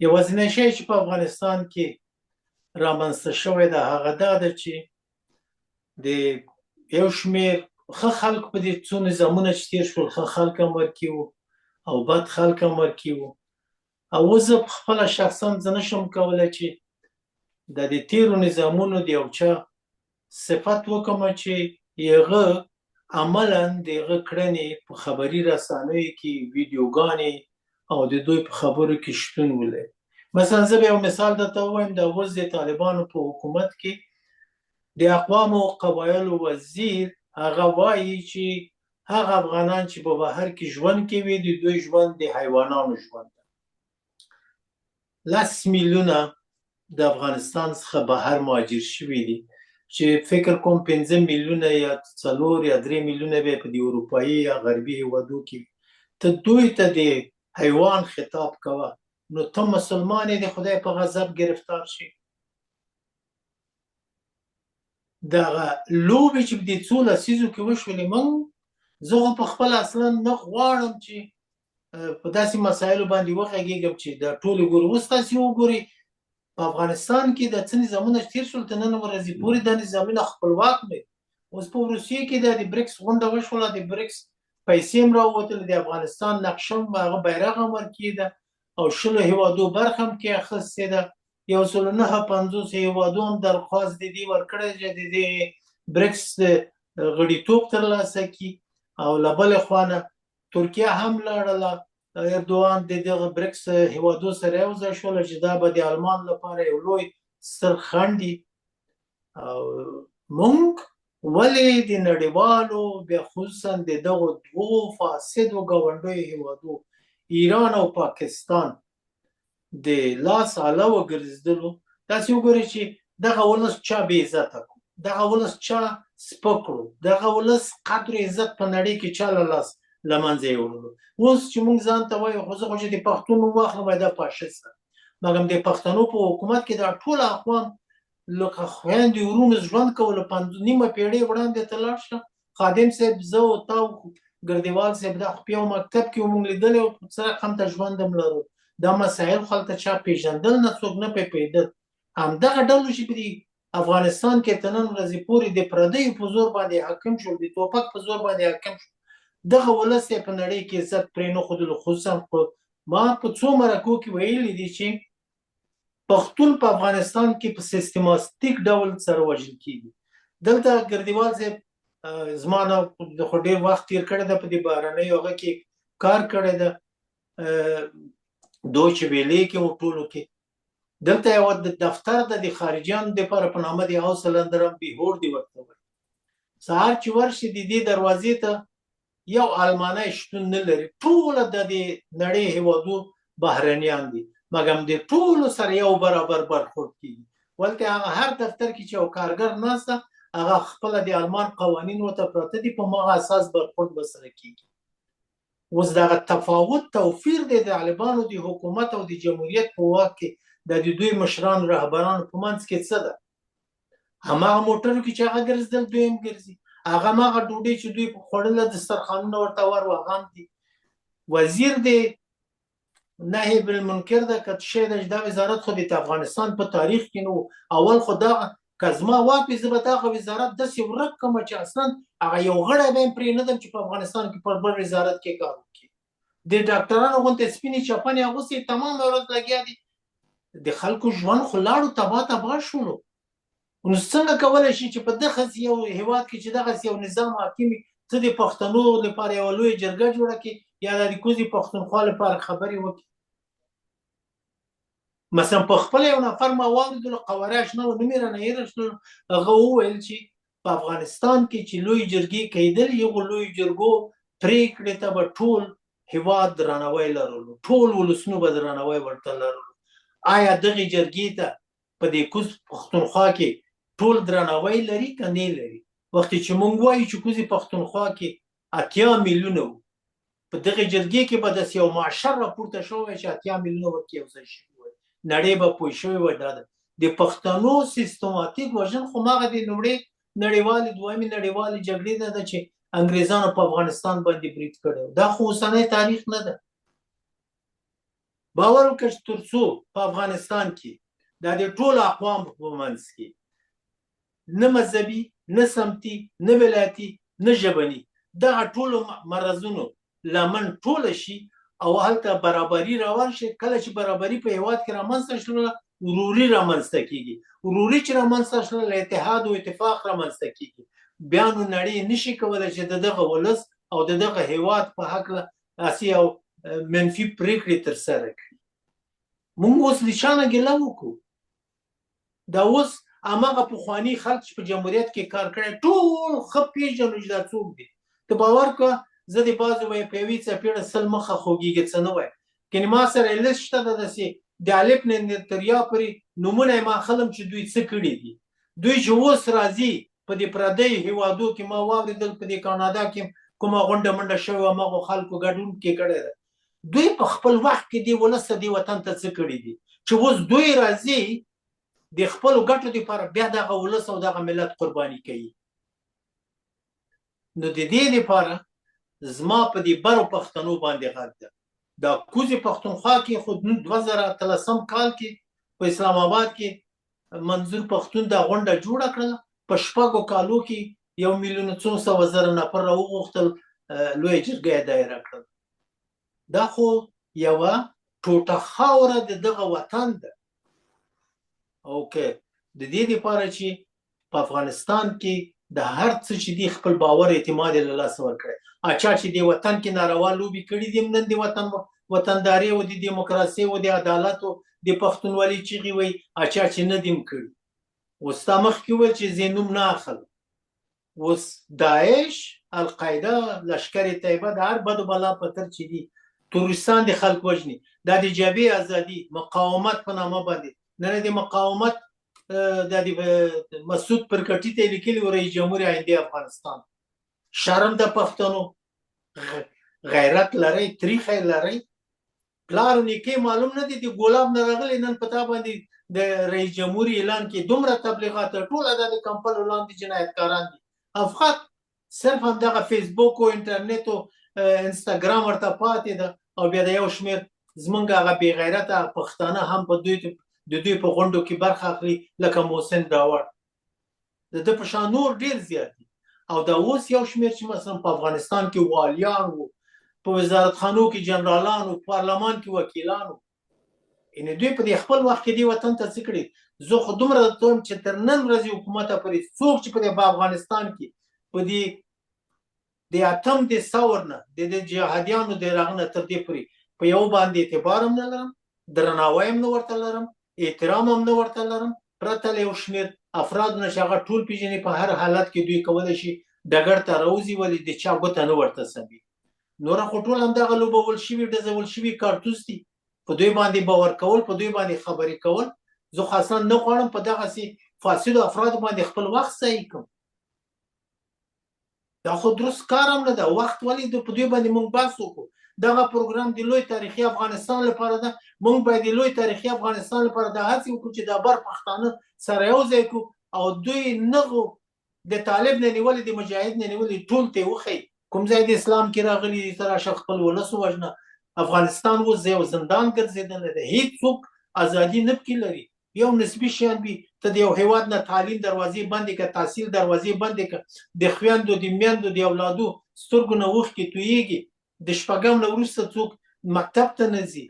یوازینی شی چې په افغانستان کې رامنځته شوی ده هغه دا ده چې د یو شمېر ښه خلک په دې څو نظامونه چې تېر شول، ښه خلک هم ورکي وو او بد خلک هم ورکي وو. او اوس زه په خپله شخصا زه نه شم کولی چې د دې تېرو نظامونو د یو چا صفت وکړم چې هغه عملاً د هغه کړنې په خبري رسانیو کې ویډیوګانې او د دوی په خبرو کې شتون ولري. مثلا زه به یو مثال درته ووایم، د اوس د طالبانو په حکومت کې د اقوامو او قبایلو وزیر هغه وایي چې هغه افغانان چې په بهر کې ژوند کوي د دوی ژوند د حیوانانو ژوند ده. 10 میلیونه د افغانستان څخه بهر مهاجر شوي دي چې فکر کوم 5 میلیونه یا 4 یا 3 میلیونه به په دې اروپایي یا غربي هیوادو کې. ته دوی ته د حیوان خطاب کوه، نو ته مسلمان یې د خدای په غضب گرفتار شي. دغه لوبې چې په دې څو لسیزو کې وشولې، موږ زه خو په خپله اصلا نه غواړم چې په داسې مسایلو باندې وغږېږم چې دا ټول ګورو. اوس تاسې وګورئ په افغانستان کې د څه نظامونه چې تېر شول، تر نن ورځې پورې دا نظامونه خپلواک نه دي. اوس په روسیې کې د بریکس غونډه وشوله، د بریکس پیسې هم راووتلې، د افغانستان نقشه هم هغه بیرغ هم ورکېده او 20 هېوادو برخه هم کې اخیستې ده. 159 هېوادو هم درخواست د دې ورکړی چې د دې بریکس غړیتوب ترلاسه کړي. او له بلې خوا نه ترکیه هم لاړله، اردوان د دغه بریکس هېوادو سره یو ځای شول چې دا به د آلمان لپاره یو لوی ستر خنډ وي. او مونږ ولې د نړیوالو بیا خصوصا د دغو دوو فاسدو ګاونډیو هېوادو ایران او پاکستان د لاس آله وګرځېدلو؟ تاسې وګورئ چې دغه ولس چا بې عزته کړو، دغه ولس چا سپک کړو، دغه ولس قدر عزت په نړۍ کې چا له لاس له منځه یوړلو. اوس چې موږ ځان ته وایو خو زه خو چې د پښتون نوم واخلم وایي دا فاشیست ده، مګم د پښتنو په حکومت کې دا ټول اقوام لکه خویندې ورونو ژوند کولو. نیمه پیړۍ وړاندې ته لاړ شه خادم صاحب، زه او تا او ګردیوال صاحب دا خو په یو مکتب کې موږ لیدلی او په څه رقم ته ژوند هم لرو. دا مسایل خو هلته چا پېژندل نه، څوک نه پرې پوهېدل. همدغه ډلو چې په دې افغانستان کې تر نن ورځې پورې د پردیو په زور باندې حاکم شول، د توپک په زور باندې حاکم شول، دغه ولس یې په نړۍ کې عزت پرې نه ښودلو. خصوصا ما په څو مرکو کې ویلي دي چې پښتون په افغانستان کې په سیستماتیک ډول سره وژل کیږي. دلته ګردیوال صاحب زما نه خو ډېر وخت تیر کړی ده، په دې بهرنیو هغه کې کار کړی ده، دوچ ویلې کې او ټولو کې. دلته یو دفتر د خارجیانو دپاره په نامه د اوسلندرم بیهور دی ورته وایي. سهار چې ورشي د دې دروازې ته یو آلمانی شتون نه لري، ټوله د دې نړۍ هیوادو بهرنیان دي، مګم د ټولو سره یو برابر برخورد کیږي. ولته هغه هر دفتر کې چې یو کارګر ناست ده، هغه خپله د آلمان قوانین ورته پراته دي، په مغه اساس برخورد به سره کیږي. اوس دغه تفاوت توفیر دی د طالبانو د حکومت او د جمهوریت په واک کې د دوی مشران رهبرانو په منځ کې څه ده؟ هماغه موټرو کې چې هغه ګرځېدل دوی هم ګرځي، هغه هماغه ډوډۍ چې دوی خوړله دسترخوانونه ورته ور وه هغه هم دي. وزیر دی نهی بالمنکر ده که شی ده چې دا وزارت خو د افغانستان په تاریخ کې نو اول خو دا که زما واک وي زه به دغه وزارت داسې ورک کړم چې اصلا هغه یو غړی به هم پرې نه دم چې په افغانستان کې پر بل وزارت کې کار وکړي. د ډاکټرانو غونته سپینې چپنې اغوستې تمام ورځ لګیا دي، د خلکو ژوند خو لاړو تباه تباه شولو. نو څنګه کولی شي چې په دغسې یو هیواد کې چې دغسې یو نظام حاکم وي ته د پښتنو لپاره یوه لویه جرګه جوړه کړې یا د کوزې پښتونخوا لپاره خبرې وکړې؟ مثلا په خپل یو نفر ما واورېدلو، قواري اشنا و، نوم یې رانه هېره شول، هغه وویل چې په افغانستان کې چې لوی جرګې کېدلې هغو لویو جرګو پرېکړې ته به ټول هیواد درناوی لرلو، ټول ولسونو به درناوی ورته لرلو. آیا دغې جرګې ته په دې کوز پښتونخوا کې ټول درناوی لري که نه لري؟ وخت چې مونږ وایو چې کوزې پښتونخوا کې 80 میلیونه وو، په دغې جرګې کې به داسې یو معاشر راپورته شوی چې 80 میلیونه ورکې یو ځای شوي وای، نړۍ به پوه شوې وای. دا ده د پښتنو سیستماتیک وژن خو ماغه د لومړۍ نړیوالې دویمې نړیوالې جګړې نه ده چې انګریزانو په افغانستان باندې برید کړی، دا خو اوسنی تاریخ نه ده. باور وکړه چې تر څو په افغانستان کې دا د ټولو اقوامو په منځ کې نه مذهبي، نه سمتي، نه ولایتي، نه ژبني دغه ټولو مرضونو لمن ټوله شي او هلته برابري روان شي، کله چې برابري په هیواد کې رامنځته شوله وروري رامنځته کیږي، وروري چې رامنځته شوله له اتحاد او اتفاق رامنځته کیږي، بیا نو نړۍ نشي کولی چې د دغه ولس او د دغه هیواد په هکله هسې یو منفي پرېکړې ترسره کړي. موږ اوس له چا نه ګیله وکړو؟ دا اوس هماغه پخواني خلک چې په جمهوریت کې کار کړی ټول ښه پېژنو چې دا څوک دي. ته باور کړه زه د بعضو به په یوې څپېړه 100 مخه خوږېږي څه نه وایم، کنې ما سره لیست شته د داسې د الف نه تر یا پورې نومونه یې ما اخلم چې دوی څه کړي دي. دوی چې اوس راځي په دې پردیو هیوادو کې ما واورېدل په دې کاناډا کې کومه غونډه منډه شوې وه هماغو خلکو ګډون کې کړی ده، دوی په خپل وخت کې دې ولس ته دې وطن ته څه کړي دي چې اوس دوی راځي د خپلو ګټو لپاره بیا دغه ولس او دغه ملت قرباني کوي. نو د دې لپاره زما په دې برو پښتنو باندې غږ ده. دا کوزې پښتونخوا کې خو 2013 کال کې په اسلام آباد کې منظور پښتون دا غونډه جوړه کړله، په 6 کالو کې 1,200,000 نفر راوغوښتل، لویه جرګه یې دایره کړل. دا خو یوه ټوټه خاوره د دغه وطن ده. او که د دې لپاره چې په افغانستان کې د هر څه چې دی خپل باور اعتماد یې له لاسه ورکړی، چا چې د وطن کې ناروا لوبې کړي دي نن د وطن وطنداري او د دیموکراسي او د عدالت او د پښتونولۍ چیغې وایي، چا چې نه دي هم کړي. اوس تا مخکې وویل چې زه نوم نه اخلم. اوس داعش، القاعده، لشکر طیبه د هر بدو بلا په تر چې دي تروریستان د خلک وژني، دا د جبهې ازادي مقاومت په نامه باندې نن د مقاومت د مسعود پرکټي ته لیکلي و رئیس جمهور آینده افغانستان. شرم د پښتنو، غیرت لرئ، تریخی لرئ، پلار نیکه معلوم نه دي، د ګلاب نه راغلی نن په تا باندې د رئیس جمهور اعلان کې دومره تبلیغات ټول د کمپلو لاندې جنایتکاران دي. افغان صرف همدغه فیسبوک او انټرنیټ او انستګرام ورته پاتې ده، او بیا د یو شمېر زمونږ هغه بې غیرته پښتانه هم په دوی د دوی په غونډو کې برخه اخلي لکه محسن داوړ. د ده په شان نور ډېر زیات دي. او دا اوس یو شمېر چې مثلا په افغانستان کې والیان وو، په وزارتخانو کې جنرالان وو، پارلمان کې وکیلان وو، یعنې دوی په دې خپل وخت کې دې وطن ته څه کړي؟ زه خو دومره درته وایم چې تر نن ورځې حکومته پورې څوک چې په دې په افغانستان کې په دې د اتم د ثور نه د جهادیانو د راغنه تر دې پورې په یو باندې اعتبار هم نه لرم، درناوی هم نه ورته لرم، احترام هم نه ورته لرم، پرته له یو شمېر افرادو نه چې هغه ټول پېژني، په هر حالت کې دوی کولی شي ډګر ته راوځي، ولې د چا ګوته نه ورته سمېږي. نوره خو ټول همدغه لوبول شوي ډزول شوي کارتوس دي. په دوی باندې باور کول، په دوی باندې خبرې کول، زه خو اصلا نه غواړم په دغسې فاسدو افرادو باندې خپل وخت ضایع کړم. دا خو درست کار هم نه ده. وخت ولې د په دوی باندې مونږ بحث وکړو؟ دغه پروګرام د لوی تاریخي افغانستان لپاره ده. مونږ باید د لوی تاریخي افغانستان لپاره دا هڅې وکړو چې دا بر پښتانه سره یو ځای کړو او دوی نغو د طالب نه نیولې د مجاهد نه نیولې ټول ته وښیي کوم ځای د اسلام کې راغلي دي، ته راشه خپل ولس ووژنه. افغانستان اوس یو زندان ګرځېدلی دی، هیڅوک ازادي نه پکې لري. یو نسبي شیان وي، ته د یو هیواد نه تعلیم دروازې بندې که، تحصیل دروازې بندې که، د خویندو د میندو د اولادو سترګو نه اوښکې تویږي، د شپږم نه وروسته څوک مکتب ته نه ځي،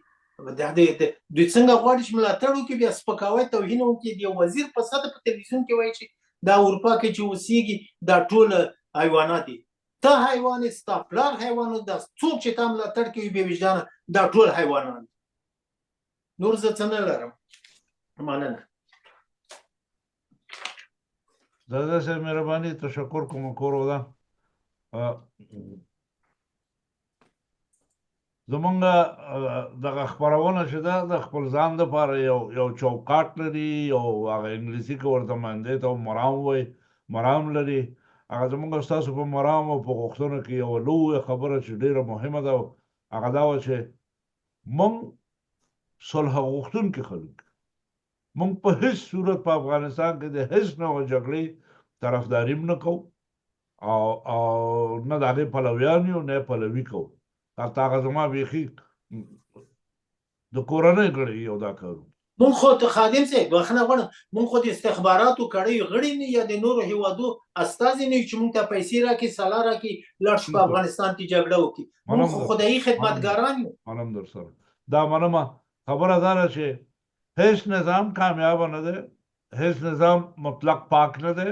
دوی څنګه غواړي چې ملاتړ وکړي؟ بیا سپکاوی توهین وکړي. د یو وزیر په سطح په تلویزیون کې وایي چې دا اروپا کې چې اوسیږي دا ټول حیوانات دي. ته حیوان یې، ستا پلار حیوان، دا څوک چې تا ملاتړ کوي بې وجدانه، دا ټول حیوانان دي. نور زه څه نه لرم، مننه. دادا صاحب مهرباني، تشکر کوم، کور ودان. زمونږ دغه خپرونه چې ده د خپل ځان دپاره یو یو چوکاټ لري، یو هغه انګلیسي کې ورته مندیت او مرام وایي، مرام لري. هغه زمونږ ستاسو په مرام او په غوښتنو کې یوه لویه خبره چې ډېره مهمه ده، هغه دا وه چې مونږ صلح غوښتونکي خلک، مونږ په هیڅ صورت په افغانستان کې د هیڅ نوع جګړې طرفداري هم نه کوو او او نه د هغې پلویان یو، نه یې پلوي کوو. حتی هغه زما بیخي د کورنۍ غړی یو دا کار. مونږ خو ته خادم صاحب بخښنه غواړم، مونږ خو د استخباراتو کړۍ غړي نه یا د نورو هیوادو استازي نه یو چې مونږ ته پیسې راکړي، سلا راکړي، لاړ شو په افغانستان کې جګړه وکړي. مونږ خو خدایي خدمتګاران یو. منم در سره دا منم. خبره دا ده چې هیڅ نظام کامیاب نه دی، هیڅ نظام مطلق پاک نه دی،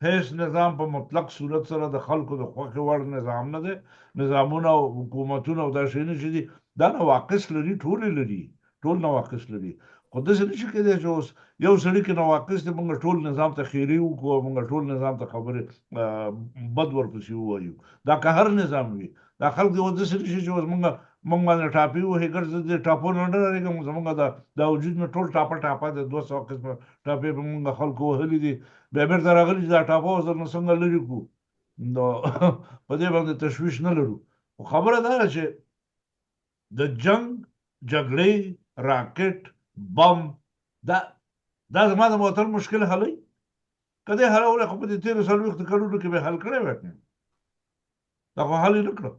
هیڅ نظام په مطلق صورت سره د خلکو د خوښې وړ نظام نه دی. نظامونه او حکومتونه او دا شیونه چې دي دا نواقص لري، ټول یې لري، ټول نواقص لري. خو داسې نه شي کېدای چې اوس یو سړي کې نواقص دي، موږ ټول نظام ته خیرې وکړو او موږ ټول نظام ته خبرې بد ورپسې ووایو. دا که هر نظام وي، دا خلک دې اوس داسې نه شي چې اوس موږ موږ باندې ټاپې وهي، ګر زه دې ټاپو نه ډارېږم، زموږ دا دا وجود مې ټول ټاپه ټاپه دی، 200 قسمه ټاپې په موږ خلکو وهلي دي، بیا بېرته راغلي چې دا ټاپه اوس درنه څنګه لرې کړو. نو په دې باندې تشویش نه لرو. خو خبره دا ده چې د جنګ جګړې راکټ بم دا دا زما د موتر مشکل حلوي؟ که دې حلولی خو په دې تېرو 40 کلونو کې به حل کړی وای، دا خو حل یې نه کړو.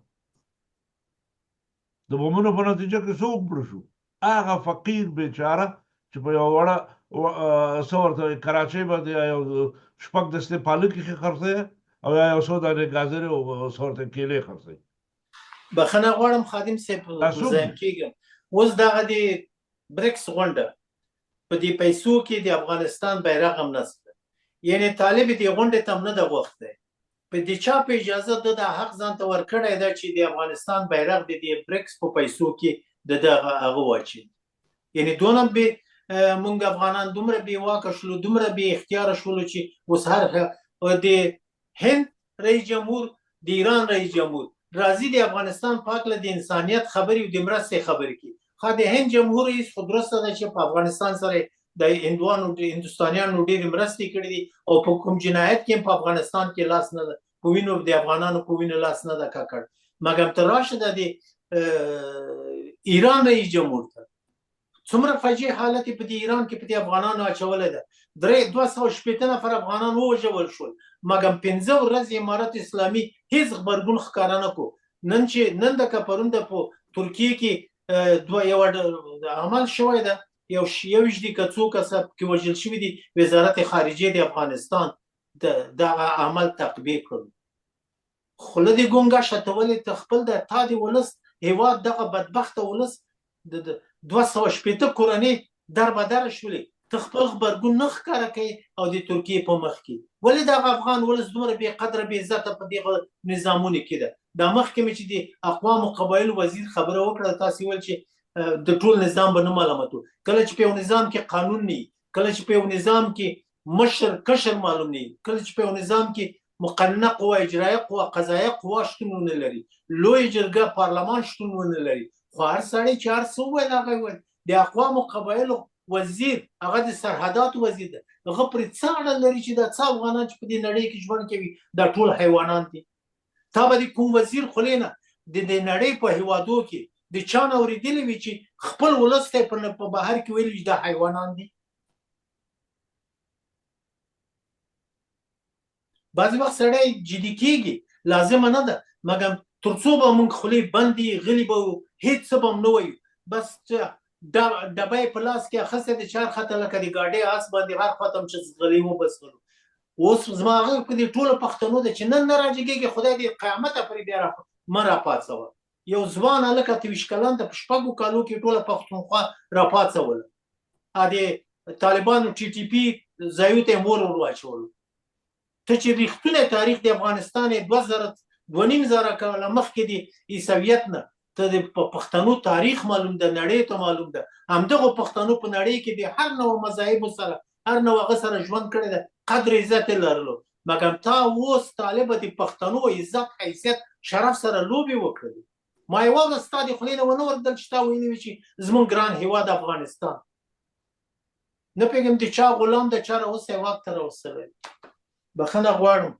د بمونو په نتیجه کې څوک مړه شو؟ هغه فقیر بیچاره چې په یوه وړه څه ورته وایي کراچۍ باندې یا یو شپږ دستې پالکې ښې خرڅوي او یا یو څو دانې ګازرې او څه ورته کیلې خرڅوي. بخښنه غواړم خادم صاحب، مزاحم کېږم. اوس دغه د برکس غونډه په دې پیسو کې د افغانستان بیرغ هم نصب ده، یعنی طالب دې غونډې ته هم نه ده غوښتی. په دې چا په اجازه ده دا حق ځان ته ورکړی ده چې د افغانستان بیرغ د دې برکس په پیسو کې د دغه هغه واچي؟ یعنی دونه به مونږ افغانان دومره بې واکه شولو، دومره بې اختیاره شولو چې اوس هر د هند رئیس جمهور، د ایران رئیس جمهور راځي د افغانستان په هکله د انسانیت خبرې او د مرستې خبرې کوي. ښه د هند جمهور رئیس خو درسته ده چې په افغانستان سره د هندوانو د هندوستانیانو ډېرې مرستې کړې دي او په کوم جنایت کې هم په افغانستان کې لاس نه ده، په وینو د افغانانو په وینو لاس نه ده ککړ، مګر تر راشه د ایران رئیس جمهور ته څومره فجیع حالت په دې ایران کې په دې افغانانو اچولی ده. 260 نفر افغانان ووژول شول، مګر 5 ورځې امارت اسلامي هیڅ غبرګون ښکاره نه کو. نن چې نن د که پرون د په ترکیې کې دوه یو عمل شوی ده، یو 21 دي که څو کسه پکې وژل شوي دي، وزارت خارجه د افغانستان دغه عمل تقبیح کړو. خوله دې ګونګه شه، ته ولې ته خپل د تا د ولس هیواد دغه بدبخته ولس د 260 کورنۍ در به در شولې، ته خپل غبرګون نه ښکاره کوې او د ترکیې په مخ کې ولې دغه افغان ولس دومره بې قدره بې عزته په دغه نظامونو کې ده؟ دا مخکې مې چې د اقوامو قبایلو وزیر خبره وکړه، تاسې ویل چې د ټول نظام به نه ملامتو. کله چې په یو نظام کې قانون نه، کله چې په یو نظام کې مشر کشر معلوم نه، کله چې په یو نظام کې مقننه قوه، اجرایه قوه، قضایه قوه شتون ونه لري، لوی جرګه پارلمان شتون ونه لري، خو هر سړی چې هر څه وویل هغه وویل. د اقوامو قبایلو وزیر هغه د سرحداتو وزیر ده، هغه پرې څه اړه لري چې دا څه افغانان چې په دې نړۍ کې ژوند کوي دا ټول حیوانان دي؟ تا به د کوم وزیر خولې نه د دې نړۍ په هیوادو کې د چا نه اورېدلي وي چې خپل ولس ته په بهر کې ویلي چې دا حیوانان دي؟ بعضې وخت سړی جدي کېږي، لازمه نه ده، مګر تر څو به موږ خولې بندې غلي به وو، هېڅ څه به هم نه وایو، بس ډبه یې په لاس کې اخیستې ده چې هر خواته لکه د ګاډۍ آس باندې هر خواته هم چې ځغلي وبه ځغلو. اوس زما غږ په دې ټولو پښتنو ده چې نن نه راجګېږي، خدای دې قیامته پرې بیا مه راپاڅوه. یو ځوان هلک 28 کلن ده، په شپږو کالو کې ټوله پښتونخوا راپاڅوله، د طالبانو ټي ټي پي ځایو ته یې مور ور واچولو. ته چې رښتونی تاریخ د افغانستان یې 2000 2500 کاله مخکې د عیسویت نه ته د پښتنو تاریخ معلوم ده، نړۍ ته معلوم ده. همدغو پښتنو په نړۍ کې د هر نوع مذاهبو سره هر نوع هغه سره ژوند کړی ده، قدر عزت یې لرلو. مګر تا اوس طالبه د پښتنو عزت حیثیت شرف سره لوبې وکړلې. ما یوه ورځ ستا د خولې نه ونه ورېدل چې تا ویلي وي چې زموږ ګران هیواد افغانستان. نه پوهېږم د چا غلام د چا راوستی واک ته راوستلی. بخښنه غواړم.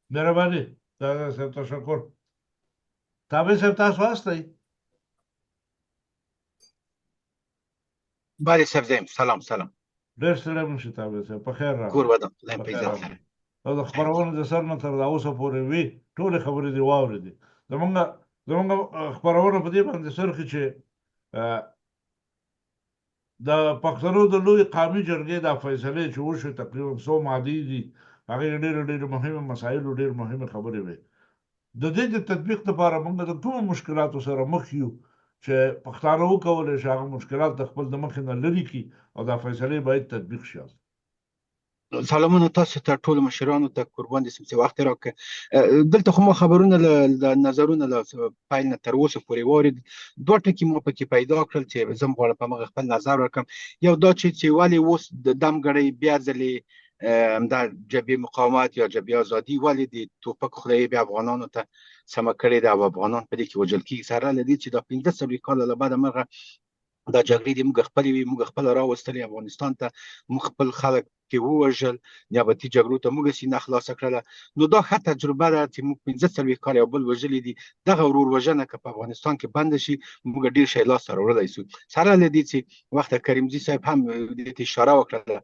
مهرباني تابع صاحب، تشکر. تابع صاحب تاسو هستئ؟ بله صاحب زیم، سلام سلام. ډېر ستړی مه شې تابع صاحب، په خیر راغلی. کور ودان، خدای په عزت لره. او د خپرونې د سر نه تر دا اوسه پورې وي ټولې خبرې دې واورېدې. زمونږ خپرونه په دې باندې څرخي چې د پښتنو د لوی قامي جرګې دا فیصلې چې وشوې تقریبا څو مادې دي، هغې ډېرې ډېرې مهمې مسایلو ډېر مهمې خبرې وې. د دې د تطبیق لپاره موږ د کومو مشکلاتو سره مخ یو چې پښتانه وکولی شي هغه مشکلات د خپل د مخې نه لرې کړي او دا فیصلې باید تطبیق شي؟ سلامونه تاسو ته، ټولو مشرانو ته، قربان دې سم چې وخت راکړ. دلته خو ما خبرونه له نظرونه له پیل نه تر اوسه پورې واورېد. دوه ټکي ما پکې پیدا کړل چې زه هم غواړم په مغه خپل نظر ورکړم. یو دا چې ولې اوس د دم ګړۍ بیا ځلې همدا جبهه مقاومت یا جبهه ازادي ولې د توپک خوله یې بیا افغانانو ته سمه کړې ده او افغانان په دې کې وژل کېږي، سره له دې چې دا 45 کاله له بده مرغه دا جګړې دې موږ خپلې وي، موږ خپله راوستلې افغانستان ته، موږ خپل خلک کې ووژل، نیابتي جګړو ته موږ سینه خلاصه کړله. نو دا ښه تجربه ده چې موږ 45 کاله یو بل وژلي دي. دغه ورور وژنه که په افغانستان کې بنده شي، موږ ډېر شی لاسته راوړلی شو. سره له دې چې وخت کریمزي صاحب هم دې ته اشاره وکړله،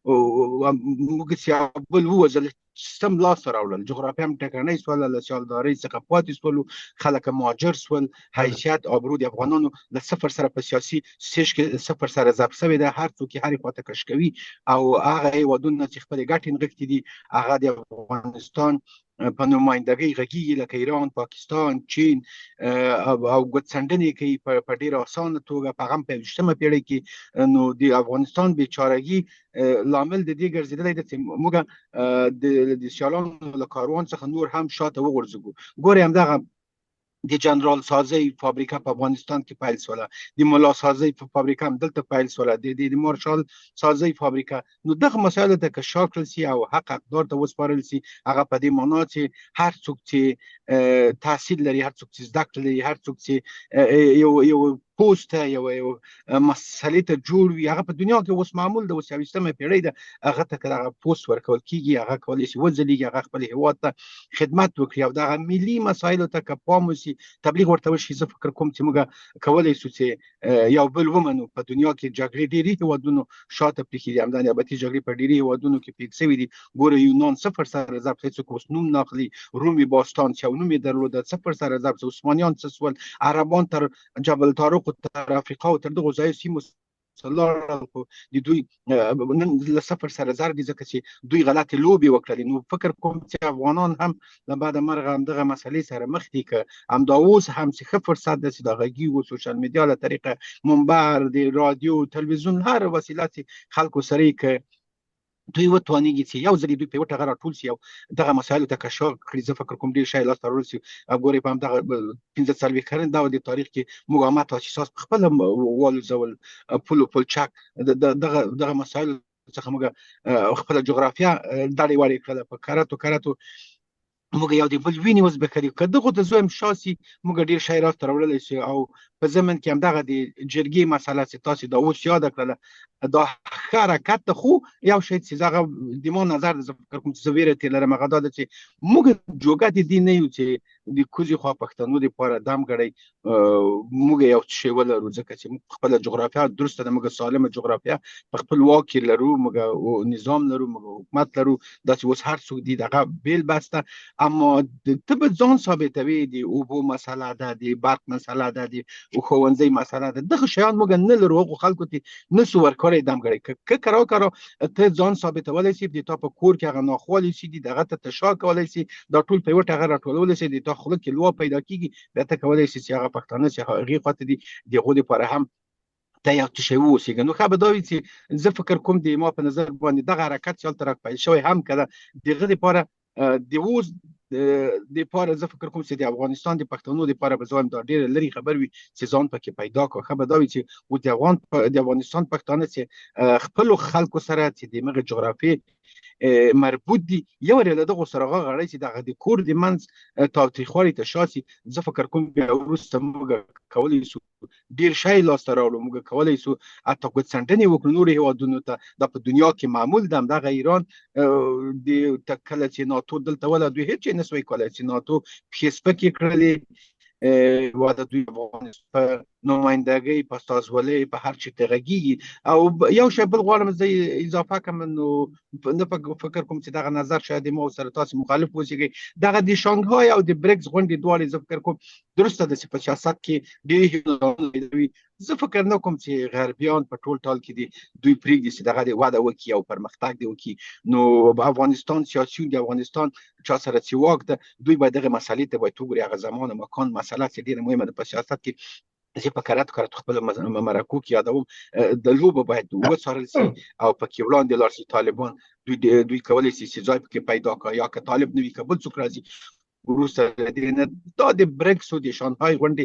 موږ چې یو بل ووژل، سم لاس راوړل، جغرافیا هم ټکنۍ سوله، له سیالدارۍ څخه پاتې سولو، خلک مهاجر سول، حیثیت آبرو د افغانانو له صفر سره په سیاسي سیش کې صفر سره ضرب سوې ده. هر څوک یې هرې خواته کش کوي او هغه هېوادونه چې خپلې ګټې نغښتې دي هغه د افغانستان په نمایندګۍ غږیږي، لکه ایران، پاکستان، چین او ګوتڅنډنې کوي په ډېره اسانه توګه په هغه په 21مه پېړۍ کې. نو د افغانستان بیچارګي لامل د دې ګرځېدلی دی چې موږ د سیالانو له کاروان څخه نور هم شاته وغورځوو. ګورئ همدغه د جنرال سازۍ فابریکه په افغانستان کې پیل سوله، د ملا سازۍ فابریکه هم دلته پیل سوله، د مارشال سازۍ فابریکه. نو دغه مسایلو ته که شا کړل سي او حق حقدار ته وسپارل سي، هغه په دې معنا چې هر څوک چې تحصیل لري، هر څوک چې زده کړه لري، هر څوک چې یو یو پوسټ ته یو یو مسلې ته جوړ وي، هغه په دنیا کې اوس معمول ده، اوس 21مه پېړۍ ده، هغه ته که دغه پوسټ ورکول کېږي، هغه کولی شي وځلېږي، هغه خپل هېواد ته خدمت وکړي. او دغه ملي مسایلو ته که پام وشي، تبلیغ ورته وشي، زه فکر کوم چې موږ کولی شو چې یو بل ومنو. په دنیا کې جګړې ډېری هېوادونو شاته پرېښي دي، همدا نیابتي جګړې په ډېری هېوادونو کې پېښ شوي دي. ګوره یونان صفر سره ضرب، هېڅوک اوس نوم نه اخلي، رومي باستان چې یو نوم یې درلوده صفر سره ضرب، عثمانیان څه سول، عربان تر جبل طارق تر افریقا او تر دغو ځایو سیمو لاړل، خو د دوی نن له صفر سره ضرب دي، ځکه چې دوی غلطې لوبې وکړلې. نو فکر کوم چې افغانان هم له بده مرغه همدغه مسئلې سره مخ دي، که همدا اوس هم چې ښه فرصت ده چې دا غږیږو سوشل میډیا له طریقه، منبر، د رادیو، تلویزیون، هر وسیله چې خلکو سره یې، که دوی وتوانیږي چې یو ځل دوی په یوه ټغر راټول شي او دغه مسایلو ته که شا کړي، زه فکر کوم ډېر شی لاسته راوړل شي. او ګورئ، په همدغه 45 کلن دا د تاریخ کې موږ عامه تاسیسات په خپله والوزول، پل و پلچک، دغه دغه مسایلو څخه موږ خپله جغرافیا دړې وړې کړله، په کراتو کراتو موږ یو د بل وینې وزبېښلې. که دغو ته زویم شا سي، موږ ډېر شی لاسته راوړلی سو. او په ضمن کې همدغه د جرګې مسله چې تاسې دا اوس یاده کړله، دا ښه حرکت ده، خو یو شی چې هغه د ما نظر ده، زه فکر کوم چې زه ویره ترې لرم، هغه دا ده چې موږ جوګه د دې نه یو چې د کوزې خوا پښتنو دپاره دم ګړی موږ یو څه شی ولرو، ځکه چې موږ خپله جغرافیا درسته ده، موږ سالمه جغرافیا په خپل واک کې لرو، موږ نظام لرو، موږ حکومت لرو، داسې اوس هر څوک دي، دغه بیل بحث ده. اما ته به ځان ثابتوي، د اوبو مسله ده، د برق مسله ده، د ښوونځي مسله ده، دغه شیان موږ نه لرو، هغو خلکو ته نسو ورکړی دم ګړی. که کرا کرا ته ځان ثابتولی سي، د تا په کور کې هغه ناخوالې چې دي دغه ته تشا کولی سي، دا ټول په یوه ټغر راټولولی سي، د تا خوله کې لوا پیدا کیږي، بیا ته کولی سي چې هغه پښتانه چې هغې خواته دي د هغو دپاره هم ته یو څه شی واوسېږه. نو ښه به دا وي چې زه فکر کوم د ما په نظر باندې دغه حرکت چې هلته راپیل شوی هم که ده، د هغه دپاره د اوس د پاره زه فکر کوم چې د افغانستان د پښتنو د پاره به زه وایم دا ډېره لرې خبر وي چې ځان پکې پیدا کړو. ښه به دا وي چې اوس د افغان د افغانستان پښتانه چې خپلو خلکو سره چې د مغه جغرافیې مربوط دي، یو له دغو سره غړی چې دغه د کور د منځ تاوتریخوالي ته شا سي، زه فکر کوم بیا وروسته موږ کولی سو ډیر شی لاسته راوړو، موږ کولی سو حتی ګوتڅنډنې وکړو نورو هیوادونو ته. دا په دنیا کې معمول ده. همدغه ایران د کله چې ناتو دلته وله، دوی هیڅ نه سوی کولای، چې ناتو پښې سپکې کړلې، واده دوی په نمایندګۍ، په استازولۍ، په هر چیرته غږیږي. او یو شی بل غواړم زه اضافه کړم، نو نه فکر کوم چې دغه نظر شاید ما سره تاسو مخالف اوسئ. دغه د شانګهای او د بریکس غونډې دواړې، زه فکر کوم درسته ده چې په سیاست کې ډېر هیوادونه وي، زه فکر نه کوم چې غربیان په ټول ټال کې دي دوی پرېږدي چې دغه دې وده وکړي او پرمختګ دې وکړي. نو افغانستان سیاسیون، د افغانستان چا سره چې واک ده، دوی باید دغه مسئلې ته باید وګوري. هغه زمان او مکان مسئله چې ډېره مهمه ده په سیاست کې، زه په کراتو کراتو خپل مرکو کې یادوم، د لوبو باید وڅارل سي او پکې وړاندې لاړ سي. طالبان دوی کولی سي چې ځای پکې پیدا کړي، یا که طالب نه وي که بل څوک راځي وروسته له دې نه. دا د بریکس او د شانګهای غونډې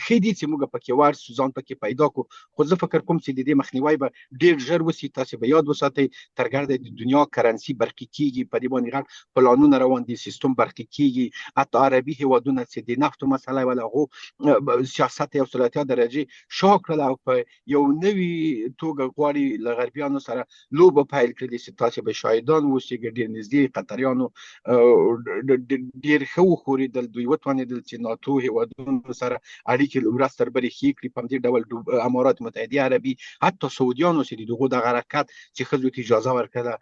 ښې دي چې موږ پکې ورسو، ځان پکې پیدا کړو، خو زه فکر کوم چې د دې مخنیوی به ډېر ژر وسي. تاسې به یاد وساتئ، تر ګرده د دنیا کرنسي برقي کیږي، په دې باندې غټ پلانونه روان دي، سیستم برقي کیږي. حتی عربي هیوادونه چې د نفتو مسله وه، هغو سیاست 180 درجې شا کړل او په یو نوي توګه غواړي له غربیانو سره لوبه پیل کړي، چې تاسې به شاهدان اوسئ. ډېر نږدې قطریانو ډېر ښه وښورېدل، دوی وتوانېدل چې ناتو هیوادونو سره اړیکې ورځ تر بلې ښې کړي. په همدې ډول امارات متحده عربي، حتی سعودیانو چې د دغو دغه حرکت چې ښځو ته اجازه ورکړه،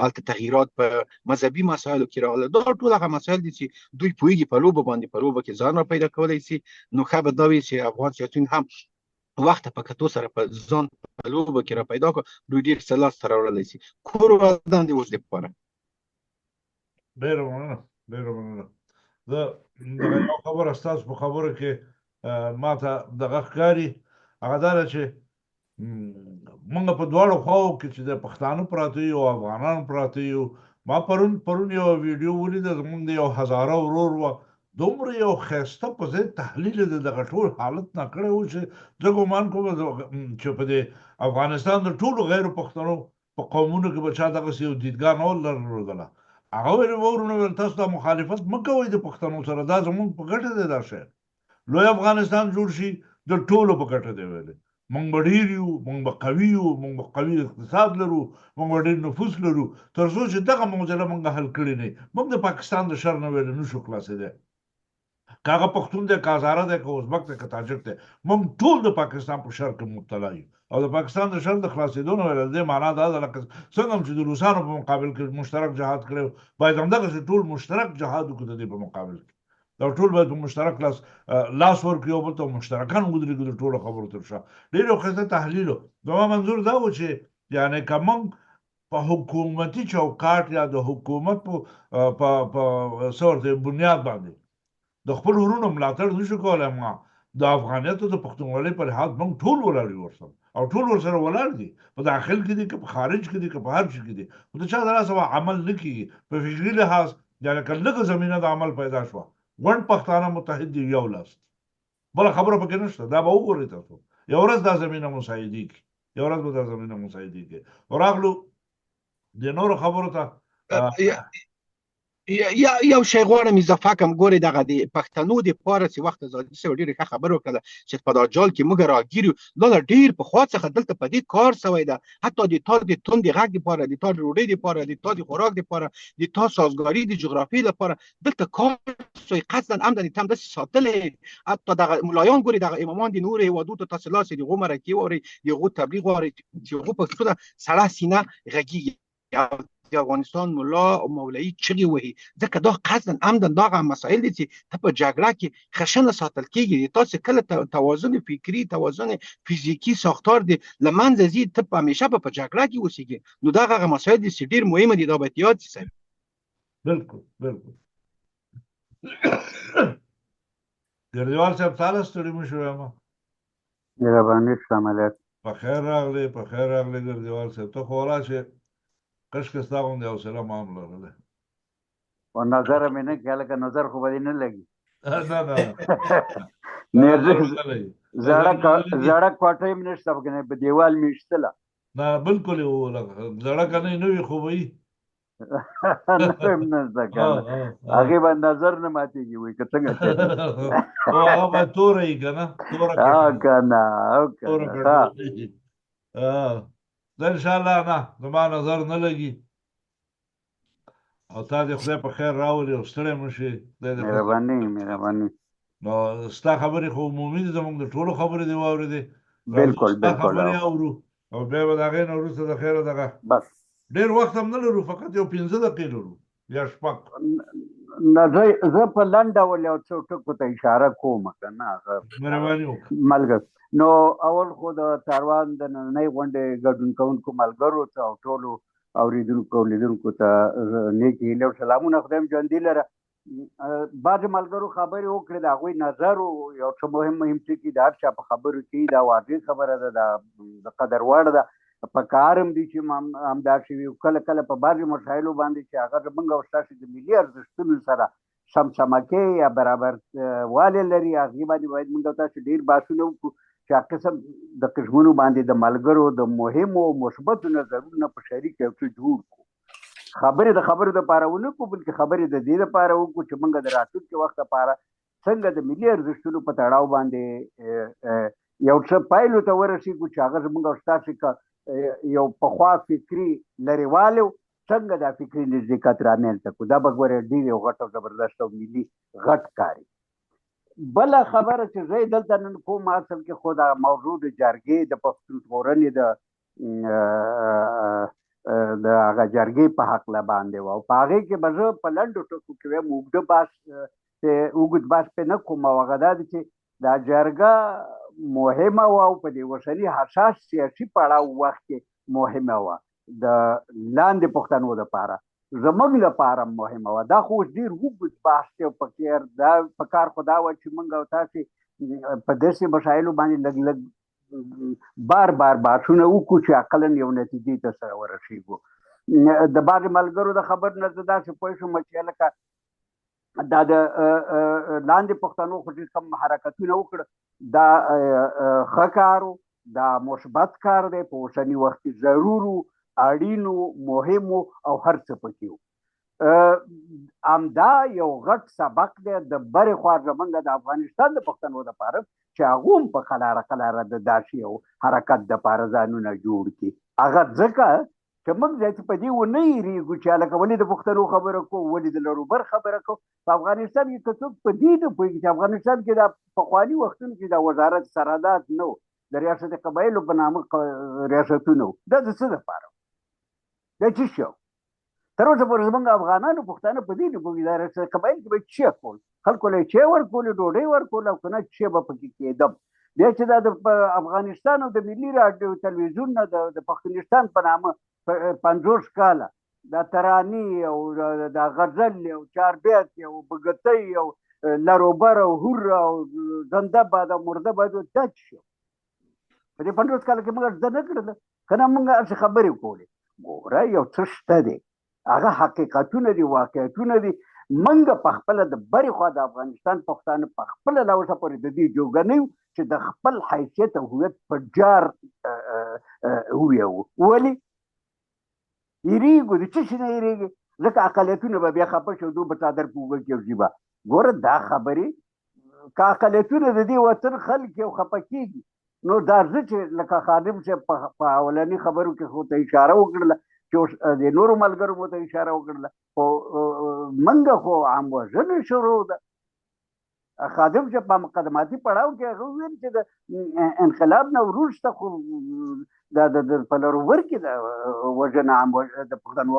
هلته تغییرات په مذهبي مسایلو کې راغله. دا ټول هغه مسایل دي چې دوی پوهېږي په لوبه باندې، په لوبه کې ځان را پیدا کولی شي. نو ښه به دا وي چې افغان سیاسیون هم وخت په کتو سره په ځان په لوبه کې را پیدا کړو، دوی ډېر څه لاسته راوړلی شي. کور ودان دی اوس دپاره. ډېره مننه، ډېره مننه. زه دغه یو خبره ستاسو په خبرو کې ما ته دغه ښکاري، هغه دا ده چې موږ په دواړو خواو کې چې د پښتانه پراته یو، افغانان پراته یو. ما پرون یوه ویډیو ولیده، زمونږ د یو هزاره ورور وه، دومره یو ښایسته په ځای تحلیل یې د دغه ټول حالت نه کړی و چې زه ګمان کوم چې په دې افغانستان د ټولو غیر پښتنو په قومونو کې به چا دغسې یو دیدګاه نه درلودله. هغه ویل، وروڼه، ویل تاسو دا مخالفت مه کوئ د پښتنو سره، دا زمونږ په ګټه دی، دا شی لوی افغانستان جوړ شي د ټولو په ګټه دی. ویلې مونږ به ډیر یو، مونږ به قوي یو، مونږ به قوي اقتصاد لرو، مونږ به ډیر نفوس لرو، تر څو چې دغه معضله مونږ حل کړې نه، مونږ د پاکستان د شر نه ویل نشو خلاصېدی. که هغه پښتون دی، که هزاره دی، که ازبک دی، که تاجک دی، مونږ ټول د پاکستان په شر کې مبتلا یو. او د پاکستان د شر د خلاصېدو نه ویل د دې معنا دا ده، لکه څنګه هم چې د روسانو په مقابل کې مشترک جهاد کړی، باید همدغسې ټول مشترک جهاد وکړو د دې په مقابل کې. دا ټول باید په مشترک لاس لاس ورکړي او بل ته مشترکاً ودرېږو د ټولو خبرو تر شا. ډېر یو ښایسته تحلیل و. زما منظور دا و چې یعنې که موږ په حکومتي چوکاټ یا د حکومت په په په څه ورته بنیاد باندې د خپل ورونو ملاتړ نشو کولای، ما د افغانیت او د پښتونولۍ په لحاظ موږ ټول ولاړ یو ورسره او ټول ورسره ولاړ دي، په داخل کې دي که په خارج کې دي که په هر شي کې دي، خو د چا د لاسه به عمل نه کېږي. په فکري لحاظ یعنې که لږه زمینه د عمل پیدا شوه، غونډ پښتانه متحد دي، یو لاس دي، بله خبره پکې نشته. دا به وګورئ تاسو، یو ورځ دا زمینه مساعدې کړي، یو ورځ به دا زمینه مساعدې کړي. راغلو د نورو خبرو ته. یا یو شی غواړم اضافه کم، ګورې دغه د پښتنو د پاره چې وخت ازادي سوی ډېره ښه خبره وکړه چې په دا جال کې موږ راګیر یو، دا له ډېر پخوا څخه دلته په دې کار سوی ده. حتی د تا د تندې غږ دپاره، د تا د ډوډۍ دپاره، د تا د خوراک دپاره، د تا سازګاري د جغرافیې لپاره دلته کار سوی، قصدا عمدا یې تم داسې ساتلی. حتی دغه ملایان ګورې، دغه امامان د نورو هېوادو ته تاسې لاس د هغو مرکې واورئ، د هغو تبلیغ واورئ چې هغو پښتو ته سړه سینه غږېږي. د افغانستان ملا او مولوي چغې وهي، ځکه دا قصدا عمدا دغه مسایل دي چې ته په جګړه کې خشنه ساتل کېږي. تاسو کله توازن فکري، توازن فزیکي ساختار دی له منځه ځي، ته په همیشه په جګړه کې اوسېږي. نو دا هغه مسایل دي چې ډېر مهم دي، دا باید یاد شي صاحب. بالکل بالکل. ګردیوال صاحب تاله ستړي مه شو. یم مهرباني، سلام علیکم. په خیر راغلې، په خیر راغلې ګردیوال صاحب. ته خو راشه کشکې ستا غوندې حوصله ما هم لرلی. او نظر مې نه کړه، لکه نظر خو به دې نه لګي. نه نه نه، زړه کوټه هم نشته پکې، په دیوال مې ایستله. نه بالکل یې وولګه، زړه که نه وي خو به وي. نه هم نشته که نه، هغې باندې نظر نه ماتېږي. وایي که څنګه چل؟ او هغه به توره وي که نه، توره که نه؟ او که نه زه انشاءالله نه زما نظر نه لګي او تا دې خدای په خیر راولي او ستړی مه شې. مهرباني مهرباني. نو ستا خبرې خو عمومي دي، زموږ د ټولو خبرې دې واورېدې. بالکل بالکل. خبرې اورو او بیا به د هغې نه وروسته د خیره دغه بس ډېر وخت هم نه لرو، فقط یو 5 دقیقې لرو یا شپږ. نه زه په لنډ ډول یو څو ټکو ته اشاره کوم که نه. مهرباني وکړه. ملګر، نو اول خو د څاروان د نننۍ غونډې ګډون کوونکو ملګرو ته او ټولو اورېدونکو او لیدونکو ته نیکې هیلې او سلامونه، خدای مو ژوندي لره. بعضې ملګرو خبرې وکړې، د هغوی نظر و، یو څه مهم مهم ټکي د هر چا په خبرو کې، دا واضح خبره ده، دا د قدر وړ ده، په کار هم دي چې همداسې وي. کله کله په بعضې مسایلو باندې چې هغه زموږ او ستاسې د ملي ارزښتونو سره سمسمکې یا برابر والی لري، هغې باندې باید موږ او تاسې ډېر بحثونه وکړو چې هغه قسم د قسمونو باندې د ملګرو د مهمو او مثبتو نظرونو په شریک یو څه جوړ کړو. خبرې د خبرو دپاره ونه کړو، بلکې خبرې د دې دپاره وکړو چې موږ د راتلونکي وخت دپاره څنګه د ملي ارزښتونو په تړاو باندې یو څه پایلو ته ورسېږو چې هغه زموږ او ستاسې که یو پخوا فکري لرېوالی و، څنګه دا فکري نزدېکت رامنځته کړو. دا به ګوره ډېر یو غټ او زبردست او ملي غټ کار وي. بله خبره چې زه یې دلته نن کوم، اصل کې خو دا موضوع د جرګې د پښتون ژغورنې د هغه جرګې په هکله باندې وه، او په هغې کې به زه په لنډو ټکو کې وایم، اوږده بحث اوږد بحث پرې نه کوم. او هغه دا دی چې دا جرګه مهمه وه او په دې اوسني حساس سیاسي پړاو وخت کې مهمه وه، د لاندې پښتنو دپاره، زموږ لپاره مهمه وه. دا خو اوس ډېر اوږد بحث دی، په کې دا په کار خو دا وه چې موږ او تاسې په داسې مسایلو باندې لږ لږ بار بار بحثونه وکړو چې اقلا یو نتیجې ته سره ورسېږو. د بعضې ملګرو د خبرو نه زه داسې پوه شوم چې لکه دا د لاندې پښتنو خو چې کوم حرکتونه وکړه، دا ښه کار و، دا مثبت کار دی، په اوسني وخت کې ضرور و، اړین و، مهم و او هر څه پکې و. همدا یو غټ سبق دی د برې خوا زمونږ د افغانستان د پښتنو دپاره چې هغه هم په قلاره قلاره د داسې یو حرکت دپاره ځانونه جوړ کړي. هغه ځکه چې موږ داسې په دې ونه یریږو چې هلکه ولې د پښتنو خبره کوو، ولې د لروبر خبره کوو. په افغانستان کې که څوک په دې نه پوهېږي چې افغانستان کې دا پخواني وختونو کې دا وزارت سرحدات نه و، د ریاست قبایلو په نامه ریاستونه وو، دا د څه دپاره؟ دا څه شی؟ تر اوسه پورې زموږ افغانانو پښتانه په دې نه پوهېږي دا ریاست قبایل کې به یې څه کول. خلکو له چای ورکولې، ډوډۍ ورکوله او که نه چې به پکې کېدم. بیا چې دا د افغانستان او د ملي راډیو تلویزیون نه د پښتونستان په نامه 50 کاله دا ترانې او دا غزل او چاربیت او بګتۍ او لروبر او هور او زنده باد او مرده باد، دا څه شو؟ په دې 50 کاله کې موږ زده نه کړله که نه، موږ هسې خبرې کولې. ګوره یو څه شته دی، هغه حقیقتونه دي، واقعیتونه دي. موږ په خپله د برې خوا د افغانستان پښتانه په خپله لا اوسه پورې د دې جوګه نه یو چې د خپل حیثیت او هویت په جار وویو. ولې یریږو؟ د څه شي نه یریږي؟ ځکه اقلیتونه به بیا خفه شي او دوی به څادر په اوږه کې وځي. به ګوره دا خبرې که اقلیتونه د دې وطن خلک یو خفه کېږي، نو دا زه چې لکه خادم صاحب په اولني خبرو کې خو ته اشاره وکړله چې اوس د نورو ملګرو مو ته اشاره وکړله، خو موږ خو عام وژنې شروع ده. خادم چې په مقدماتي پړاو کې هغه وویل چې د انقلاب نه وروسته خو د په لروبر کې د وژنه عام د پښتنو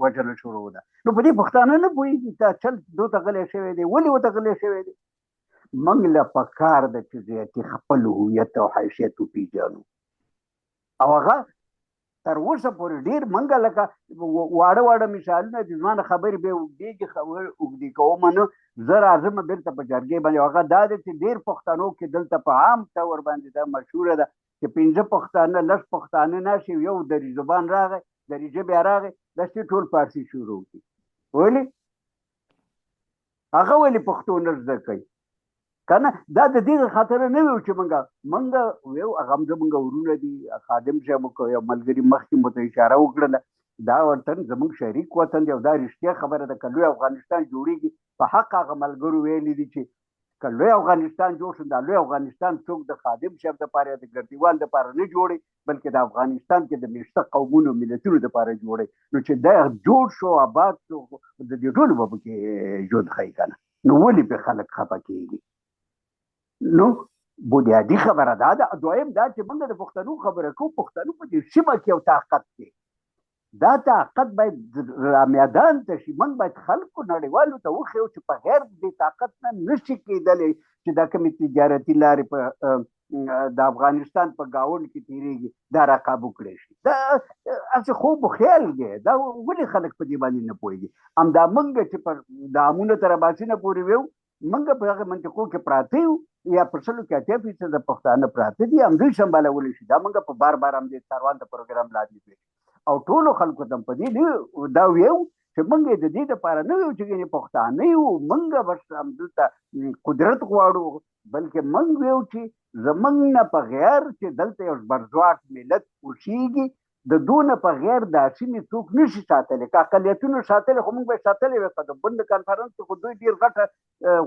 وژنه شروع ده. نو په دې پښتانه نه پوهېږي دا چل دوی ته غلی شوی دی. ولې ورته غلی شوی دی؟ موږ له پکار ده چې زیاتي خپل هویت او حیثیت وپېژنو، او هغه تر اوسه پورې ډېر موږ لکه واړه واړه مثالونه دي. زما نه خبرې بیا اوږدېږي، خبرې اوږدې کوم نه، زه راځم بېرته په جرګې باندې. هغه دا دی چې ډېر پښتنو کې دلته په عام طور باندې دا مشهوره ده چې 5 پښتانه 10 پښتانه ناشي، یو دري زبان راغی، دري ژبې راغی، داسې ټول فارسي شروع کړي. ولې هغه ولې پښتو نه زده کوي؟ که نه دا د دې خاطر نه ویو چې مونږ ویو هغه هم زمونږ ورونه دي. خادم صاحب یو ملګري مخکې مو ته اشاره وکړله، دا وطن زمونږ شریک وطن دی او دا رښتیا خبره ده. که لوی افغانستان جوړېږي، په حق هغه ملګرو ویلي دي چې که لوی افغانستان جوړ شو، دا لوی افغانستان څوک د خادم صاحب دپاره یا د ګردیوال دپاره نه جوړي، بلکې د افغانستان کې د میشته قومونو ملتونو دپاره جوړي. نو چې دا جوړ شو، آباد شو، د دې ټولو به پکې ژوند ښیي که نه. نو ولې پرې خلک خفه کېږي؟ نو بنیادي خبره دا ده. دویم دا چې موږ د پښتنو خبره کوو، پښتنو په دې سیمه کې یو طاقت دی، دا طاقت باید رامیدان ته شي. موږ باید خلکو نړیوالو ته وښیو چې په غیر دې طاقت نه نشي کېدلی چې دا کومې تجارتي لارې په د افغانستان په ګاونډ کې تېرېږي دا راقابو کړی شي. دا هسې خوب و خیال دی، دا ولې خلک په دې باندې نه پوهېږي؟ همدا موږ چې پر د امونه تر اباسینه پورې ویو، موږ په هغه منطقو کې پراته یو، یا په سلو کې 80% پښتانه پراته دي، همدوی سمبالولی شي. دا موږ په بار بار همدې څاروان د پروګرام لاندې ویلي او ټولو خلکو ته په دې دا ویو چې موږ یې د دې دپاره نه ویو چې ګنې پښتانه یو، موږ بس همدلته قدرت غواړو، بلکې موږ ویو چې زموږ نه په غیر چې دلته یو زبرځواک ملت اوسېږي، د دوی نه په غیر دا سیمې څوک نه شي ساتلی. که اقلیتونو ساتلی خو موږ به یې ساتلی وی. که د بن د کانفرنس کې خو دوی ډېر غټه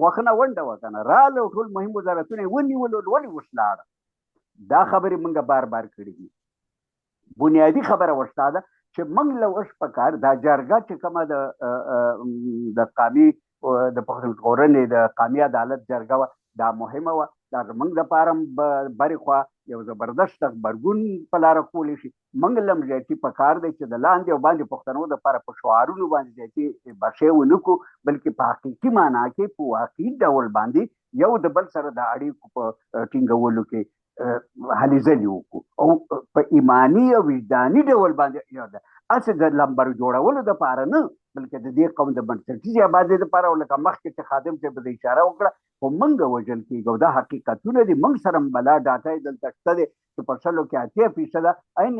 غوښنه ونډه وه که نه، راغله او ټول مهم وزارتونه یې ونیول، ولې اوس لاړه؟ دا خبرې موږ بار بار کړې دي. بنیادي خبره ورستا ده چې موږ له اوس په کار دا جرګه چې کومه د قامي د پښتون ژغورنې د قامي عدالت جرګه وه، دا مهمه وه. دا زموږ دپاره هم برې خوا یو زبردست غبرګون په لاره کولی شي. موږ له هم زیاتي په کار دی چې د لاندې او باندې پښتنو دپاره په شعارونو باندې زیاتي بسې ونه کړو، بلکې په حقیقي معنا کې په واقعي ډول باندې یو د بل سره د اړیکو په ټینګولو کې هلې ځلې وکړو او په ایماني او وجداني ډول باندې یو ده، هسې د لمبر جوړولو دپاره نه، بلکې د دې قوم د بنسټیزې ابادۍ دپاره. او لکه مخکې چې خادم صاحب د اشاره وکړه، خو موږ وژل کېږو او دا حقیقتونه دي. موږ سره هم بلا ډاټا یې دلته شته دی چې په سلو کې 80% عین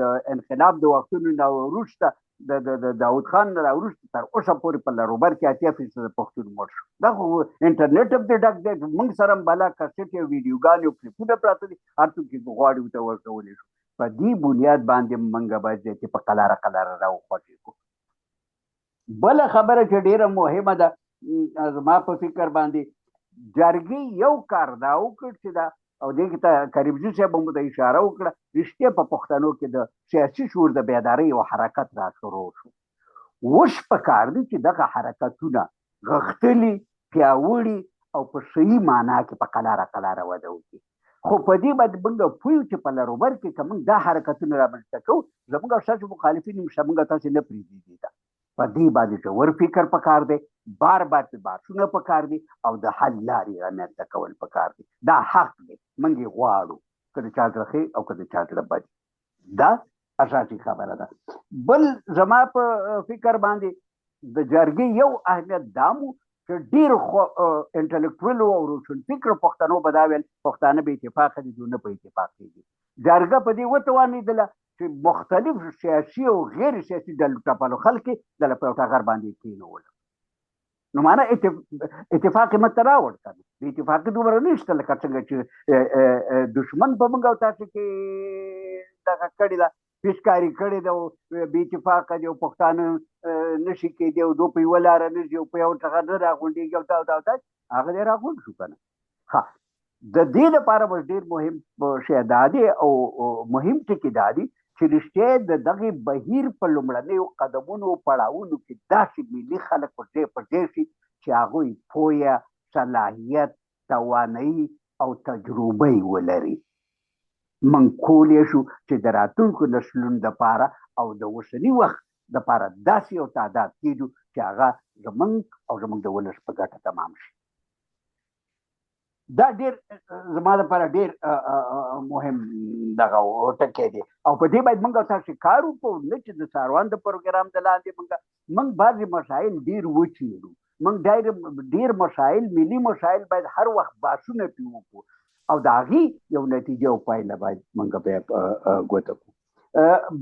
د انقلاب د وختونو نه وروسته د داود خان نه راوروسته تر اوسه پورې په لروبر کې 80% پښتون مړ شو. دا خو انټرنیټ هم دې ډک دی، موږ سره هم بلا کسټې او ویډیوګانې او کلیپونه پراته دي، هر څوک چې غواړي ورته ورکولی شو. په دې بنیاد باندې موږ باید چې په قلاره قلاره راوخوځېږو. بله خبره چې ډېره مهمه ده زما په فکر باندې، جرګې یو کار دا وکړ چې دا او دې کې ته کریمزي صاحب هم ته اشاره وکړه، رښتیا په پښتنو کې د سیاسي شعور د بیدارۍ یو حرکت را شروع شو. اوس په کار دي چې دغه حرکتونه غښتلي، پیاوړي او په صحیح معنا کې په قلاره قلاره وده وکړي. خو په دې باندې موږ پوه یو چې په لروبر کې که موږ دا حرکتونه رامنځته کوو، زموږ او ستاسو مخالفین هم شته، موږ تاسې نه پرېږدي دې ته. په دې باندې ژور فکر پکار دی، بار بار پې بحثونه پکار دي او د حل لارې رامنځته کول پکار دي. دا حق دی، موږ یې غواړو، که د چا زړه ښه او که د چا زړه بد. دا اساسي خبره ده. بل زما په فکر باندې د جرګې یو اهمیت دا مو چې ډېر انټلیکټوالو او روشنفکرو پښتنو به دا ویل پښتانه بې اتفاقه دي، دوی نه په اتفاق کېږي. جرګه په دې وتوانېدله چې مختلف سیاسي او غیر سیاسي ډلو ټپلو خلک یې دله په یو ټغر باندې کېنول. نو معنا اتفاق یې موږ ته راوړ که نه، بې اتفاقي دومره نشته لکه څنګه چې دښمن په موږ او تاسو کې دغه کړې ده، پیشکاري کړې ده او بې اتفاقه دي او پښتانه نشي کېدی او دوی په یوه لاره نه ځي او په یو ټغر نه راغونډېږي او دا او دا او دا، هغه دی راغونډ شو که نه. ښه، د دې لپاره به ډېر مهم شی دا دی او مهم ټکی دا دی چې رښتیا د دغه بهیر په لومړنیو قدمونو او پړاوونو کې داسې ملي خلک پر ځای پر ځای شي چې هغوی پوهه، صلاحیت، توانایي او تجربه یې ولري. موږ کولی شو چې د راتلونکو نسلونو لپاره او د اوسني وخت لپاره داسې یو تعداد کېږدو چې هغه زموږ او زموږ د ولس په ګټه تمام شي. دا ډیر زما لپاره ډیر مهم دغه ټکی دی او په دې باید موږ تاسو کار وکړو، نه چې د څاروان د پروګرام د لاندې موږ بعضې مسایل ډیر وچېړو، موږ ډیر مسایل ملي مسایل باید هر وخت بحثونه پرې وکړو او د هغې یو نتیجه او پایله باید موږ بیا ګوته کړو.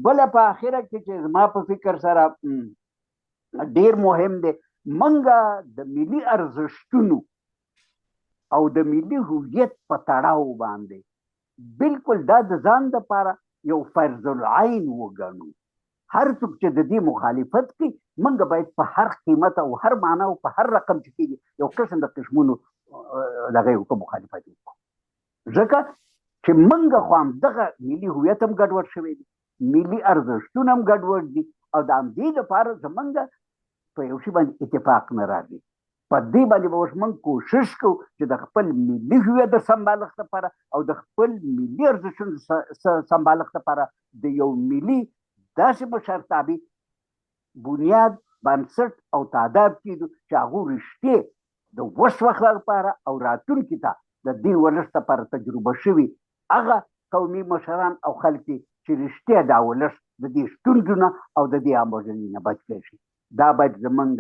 بله په اخره کې چې زما په فکر سره ډیر مهم دی، موږ د ملي ارزښتونو او د ملي هویت په تړاو باندې بالکل دا د ځان دپاره یو فرض العین وګڼو. هر څوک چې د دې مخالفت کوي موږ باید په هر قیمت او هر معنا او په هر رقم چې کېږي یو قسم د قسمونو دغه یې وکړو، مخالفت یې وکړو، ځکه چې موږ خو همدغه ملي هویت هم ګډوډ شوی دی، ملي ارزښتونه هم ګډوډ دي او د همدې لپاره زموږ په یو شي باندې اتفاق نه راځي. په دې باندې به اوس موږ کوشش کوو چې د خپل ملي هویت د سمبالښت لپاره او د خپل ملي ارزښتونو د سمبالښت لپاره د یو ملي داسې مشرتابي بنیاد، بنسټ او تعداد کېږو چې هغو رښتې د اوس وخت لپاره او راتلونکي ته د دې ولس لپاره تجربه شوي هغه قومي مشران او خلک دي چې رښتیا دا ولس د دې ستونزو نه او د دې عاموژنې نه بچ کړی شي. دا باید زمونږ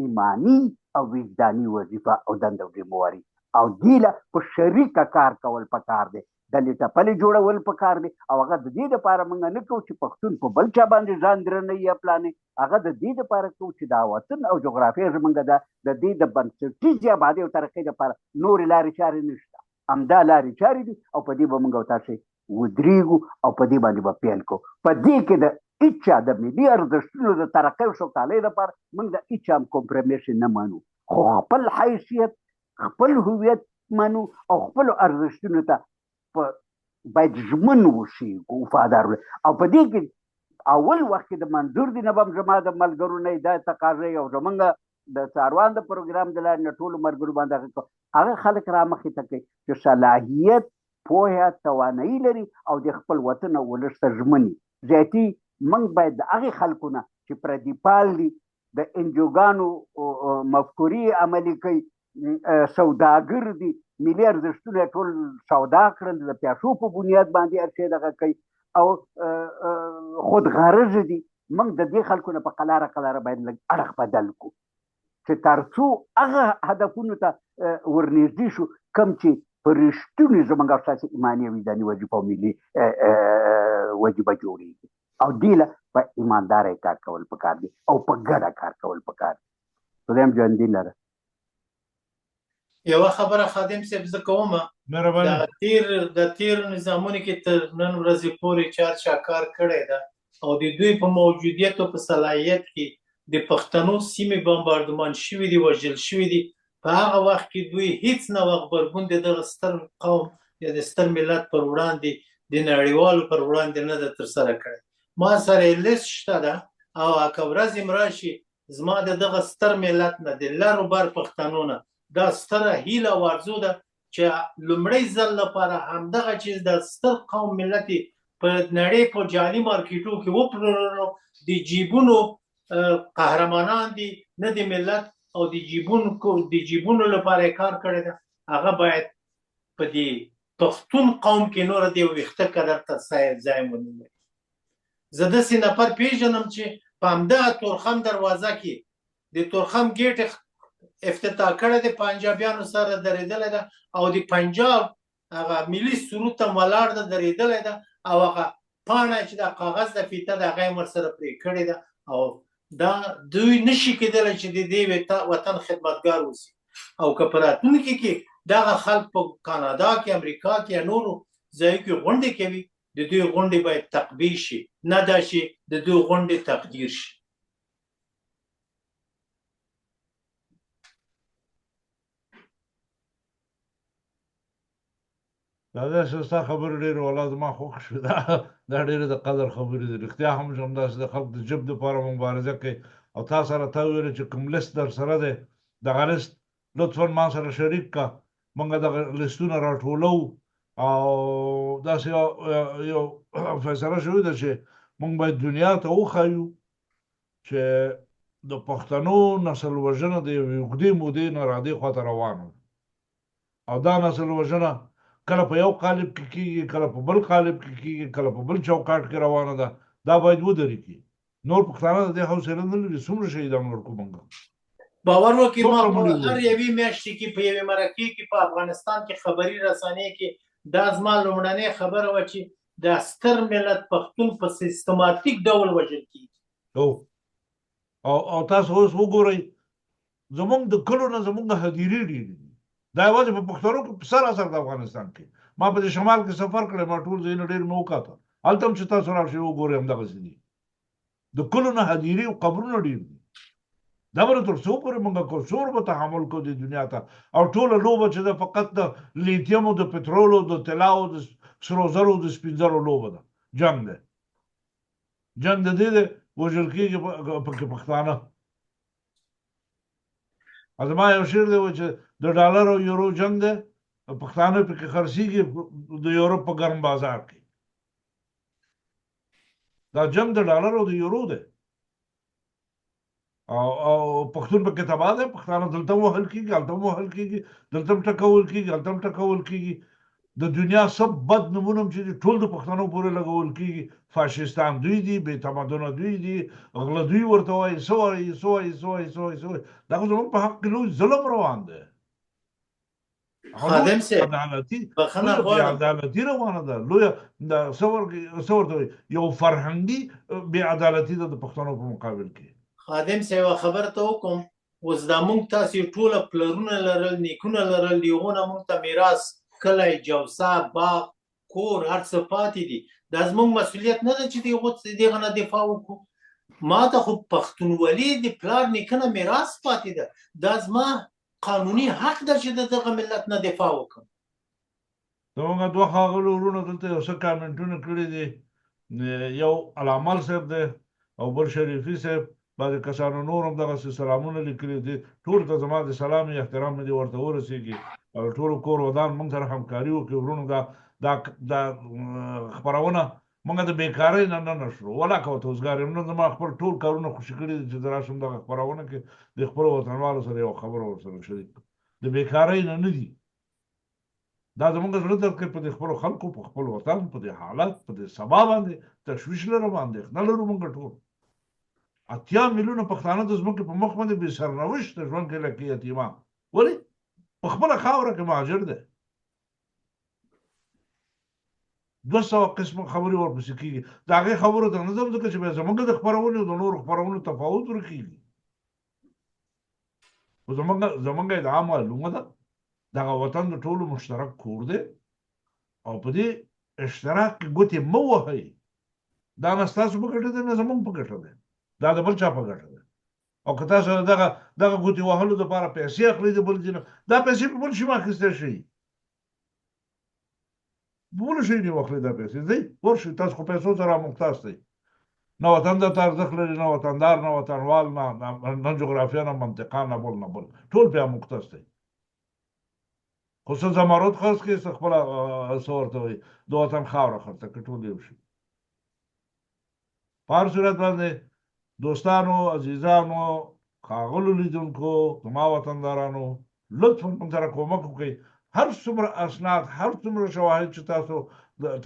ایماني او وجداني وظیفه او دنده او ذمه واري او دې له په شریکه کار کول پکار دی، ډلې ټپلې جوړول پکار دی او هغه د دې لپاره موږ نه کوو چې پښتون په بل چا باندې ځان درنوي یا پلانې، هغه د دې لپاره کوو چې دا وطن او جغرافیه زمونږ ده، د دې د بنسټیزې ابادۍ او ترقۍ لپاره نورې لارې چارې نشته، همدا لارې چارې دي او په دې به موږ او تاسې ودرېږو او په دې باندې به پیل کوو. په دې کې د هیچا د ملي ارزښتونو د ترقۍ او سوکالۍ لپاره موږ د هیچا هم کمپرمیشن نه منو، خو خپل حیثیت، خپل هویت منو او خپلو ارزښتونو ته په باید ژمن اوسېږو، وفادار او په دې کې اول وخت کې د منظور دي نه به هم زما د ملګرو نه دا تقاضا او زمونږ د څاروان د پروګرام د لارې نه ټولو ملګرو باندې هغه خلک را مخې ته کوي چې صلاحیت، پوهه، توانایي لري او د خپل وطن او ولس ته ژمن دي. زیاتي موږ باید د هغې خلکو نه چې پردیپال دي، د انجوګانو مفکورې عملي کوي، سوداګر دي، ملي ارزښتونه ټول سودا کړل، د پیسو په بنیاد باندې هر شی دغه کوي او خود غرض دي، موږ د دې خلکو نه په قلاره قلاره باید لږ اړخ بدل کړو چې ترڅو هغه هدفونو ته ورنږدې شو کوم چې په رښتوني زموږ او ستاسې ایماني او وجداني وظیفه او ملي وجیبه جوړېږي او دې له په ایماندارۍ کار کول پکار دي او په ګډه کار کول پکار دي. خدای هم ژوندي لره. یوه خبره خادم صاحب زه کوم، د تیر د تیر نظامونو کې تر نن ورځې پورې چار چا کار کړی ده او د دوی په موجودیت او په صلاحیت کې د پښتنو سیمې بمباردمان شوي دي، وژل شوي دي. په هغه وخت کې دوی هیڅ نوع غبرګون د دغه ستر قوم یا د ستر ملت پر وړاندې، د نړیوالو پر وړاندې نه ده ترسره کړی. ما سره لیست شته ده او که ورځ هم راشي زما د دغه ستر ملت نه، د لر و بر پښتنو نه دا ستره هیله او ارزو ده چې لومړی ځل لپاره همدغه چې د ستر قوم ملت په نړۍ په جعلي مارکیټو کې وپلورلو، د جیبونو قهرمانان دي، نه د ملت او د جیبونو د جیبونو لپاره کار کړی ده، هغه باید په دې پښتون قوم کې نور د ویښته قدر ته ځای ونه لري. زه داسې نفر پیژنم چې په همدغه تورخم دروازه کې د تورخم ګیټ افتتاح کړی دی، پنجابیانو سره درېدلی ده او د پنجاب هغه ملي سرود ته ولاړ ده، درېدلی ده او هغه پاڼه چې دا کاغذ د فیته ده هغه یې ورسره پرې کړې ده. او دا دوی نشي کېدلی چې د دې وطن خدمتګار اوسي. او که په راتلونکي کې دغه خلک په کاناډا کې، امریکا کې یا نورو ځایو کې غونډې کوي، د دوی غونډې باید تقبیح شي، نه دا چې د دوی غونډې تقدیر شي. دا داسې ستا خبرې ډېرې والله زما خوښ شوې، دا دا ډېرې د قدر خبرې دي. رښتیا هم چې همداسې د خلک د ژب دپاره مبارزه کوي. او تا سره تا ویل چې کوم لست در سره دی، دغه لست لطفا ما سره شریک که، موږ دغه لستونه راټولو او داسې یو فیصله شوې ده چې موږ باید دنیا ته وښایو چې د پښتنو نسل وژنه د یوې اوږدې مودې نه را دې خواته روانه ده او دا نسل وژنه کله په یو قالب کې کیږي، کله په بل قالب کې کیږي، کله په بل چوکاټ کې روانه ده. دا باید ودرېږي. نور پښتانه د دې حوصله نه لري. څومره شهیدان ورکو موږ؟ باور وکړئ ما په هر یوې میاشتې کې په یوې مرکې کې په افغانستان کې خبري رسانې کې دا زما لومړنۍ خبره وه چې دا ستر ملت پښتون په سیستماتیک ډول وژل کیږي. او او تاسو اوس وګورئ زمونږ د کلو نه زمونږ هدیرې ډېرې دي. دا یوازې په پښتنو کې، په سراسر د افغانستان کې. ما په دې شمال کې سفر کړی، ما ټول ځایونه ډېر مې وکاته، هلته هم چې تاسو راشئ وګورئ همدغسې دي. د کلو نه هدیرې او قبرونه ډېر دي. دا به تر څو پورې مونږ کوو؟ څومره به تحمل کوو دې دنیا ته؟ او ټوله لوبه چې ده فقط د لیتیمو، د پترولو، د طلاو، د سرو زرو، د سپین زرو لوبه ده. جنګ دی، جنګ د دې دی، وژل کېږي پکې پښتانه. زما یو شعر دی چې د ډالر او یورو جنګ دی، پښتانه پکې خرڅېږي د یورپ په ګرم بازار کې. دا جنګ د ډالر او د یورو دی او او پښتون پکې تباه دی. پښتانه دلته هم وهل کېږي، هلته هم وهل کېږي، دلته هم ټکول کېږي، هلته هم ټکول کېږي. د دنیا سب بد نمونه هم چې دي ټول د پښتنو پورې لګول کېږي. فاشیستان دوی دي، بې تمدنه دوی دي، غله دوی ورته وایي، څه وایي، څه وایي، څه وایي، څه وایي، څه وایي. دا خو زموږ په حق کې لوی ظلم روان دی. خادم صاحب عدالتي بخښنه لویه بې غواړم. عدالتي روانه ده، لویه د څه څه ورته وایي، یو فرهنګي بې عدالتي ده د پښتنو په مقابل کې. خادم صاحب یوه خبره ته وکړم، اوس دا مونږ تاسې ټوله پلرونه لرل، نیکونه لرل، د هغو نه مونږ ته میراث، کلی، جوسه، باغ، کور، هر څه پاتې دي. دا زمونږ مسؤلیت نه ده چې د هغو دغه نه دفاع وکړو؟ ما ته خو پښتونولي د پلار نیکه نه میراث پاتې ده، دا زما قانوني حق ده چې د دغه ملت نه دفاع وکړم. زمونږ دوه ښاغلو وروڼو دلته یو څه کامنټونه کړي دي، یو علامل صاحب دی او بل شریفي صاحب. بعضې کسانو نور هم دغسې سلامونه لیکلي دي. ټولو ته زما د سلام احترام مې دې ورته ورسېږي او ټولو کور ودان موږ سره همکاري وکړي وروڼو. دا دا دا خپرونه موږ د بیکارۍ نه نه نشرو، ولا که ورته وزګار یم. نن زما خپل ټول کارونه خوشې کړي دي چې زه راشم دغه خپرونه کې د خپلو وطنوالو سره یوه خبره ورسره شریک کړم. د بیکارۍ نه نه دي، دا زمونږ زړه درد کوي په دې خپلو خلکو، په خپل وطن، په دې حالت، په دې سبا باندې تشویش لرم، اندېښنه لرو مونږ ټول. 80 میلیونه پښتانه د ځمکې په مخ باندې بې سرنوشته ژوند کوي لکه یتیمان. ولې؟ په خپله خاوره کې مهاجر دی. 200 قسمه خبرې ورپسې کېږي. د هغې خبرو ته نه ځم ځکه چې بیا زمونږ د خپرونې او د نورو خپرونو تفاوت ورکېږي. خو زمونږ ادعا معلومه ده، دغه وطن د ټولو مشترک کور دی او په دې اشتراک کې ګوتې مه وهئ. دا نه ستاسو په ګټه دی، نه زمونږ په ګټه دی، دا د بل چا په ګټه دی. او که تاسو دغه دغه ګوتې وهلو دپاره پیسې اخلئ د بل ځای نه، دا پیسې په بل شي مه اخیستی شئ، په بل شي نه واخلئ دا پیسې. ځئ ورشئ، تاسو خو پیسو سره مختاص دی. نه وطن درته ارزښت لري، نه وطندار، نه وطنوال، نه نه جغرافیه، نه منطقه، نه بل نه بل، ټول بیا مختص دی. خو څه زمرد خرڅ کړي، څه خپله څه ورته وایي د وطن خاوره خرڅه کړي، ټول یو شي. په هر صورت باندې دوستانو، عزیزانو، ښاغلو لیدونکو، زما وطندارانو، لطفا موږ سره کومک وکړئ. هر څومره اسناد، هر څومره شواهد چې تاسو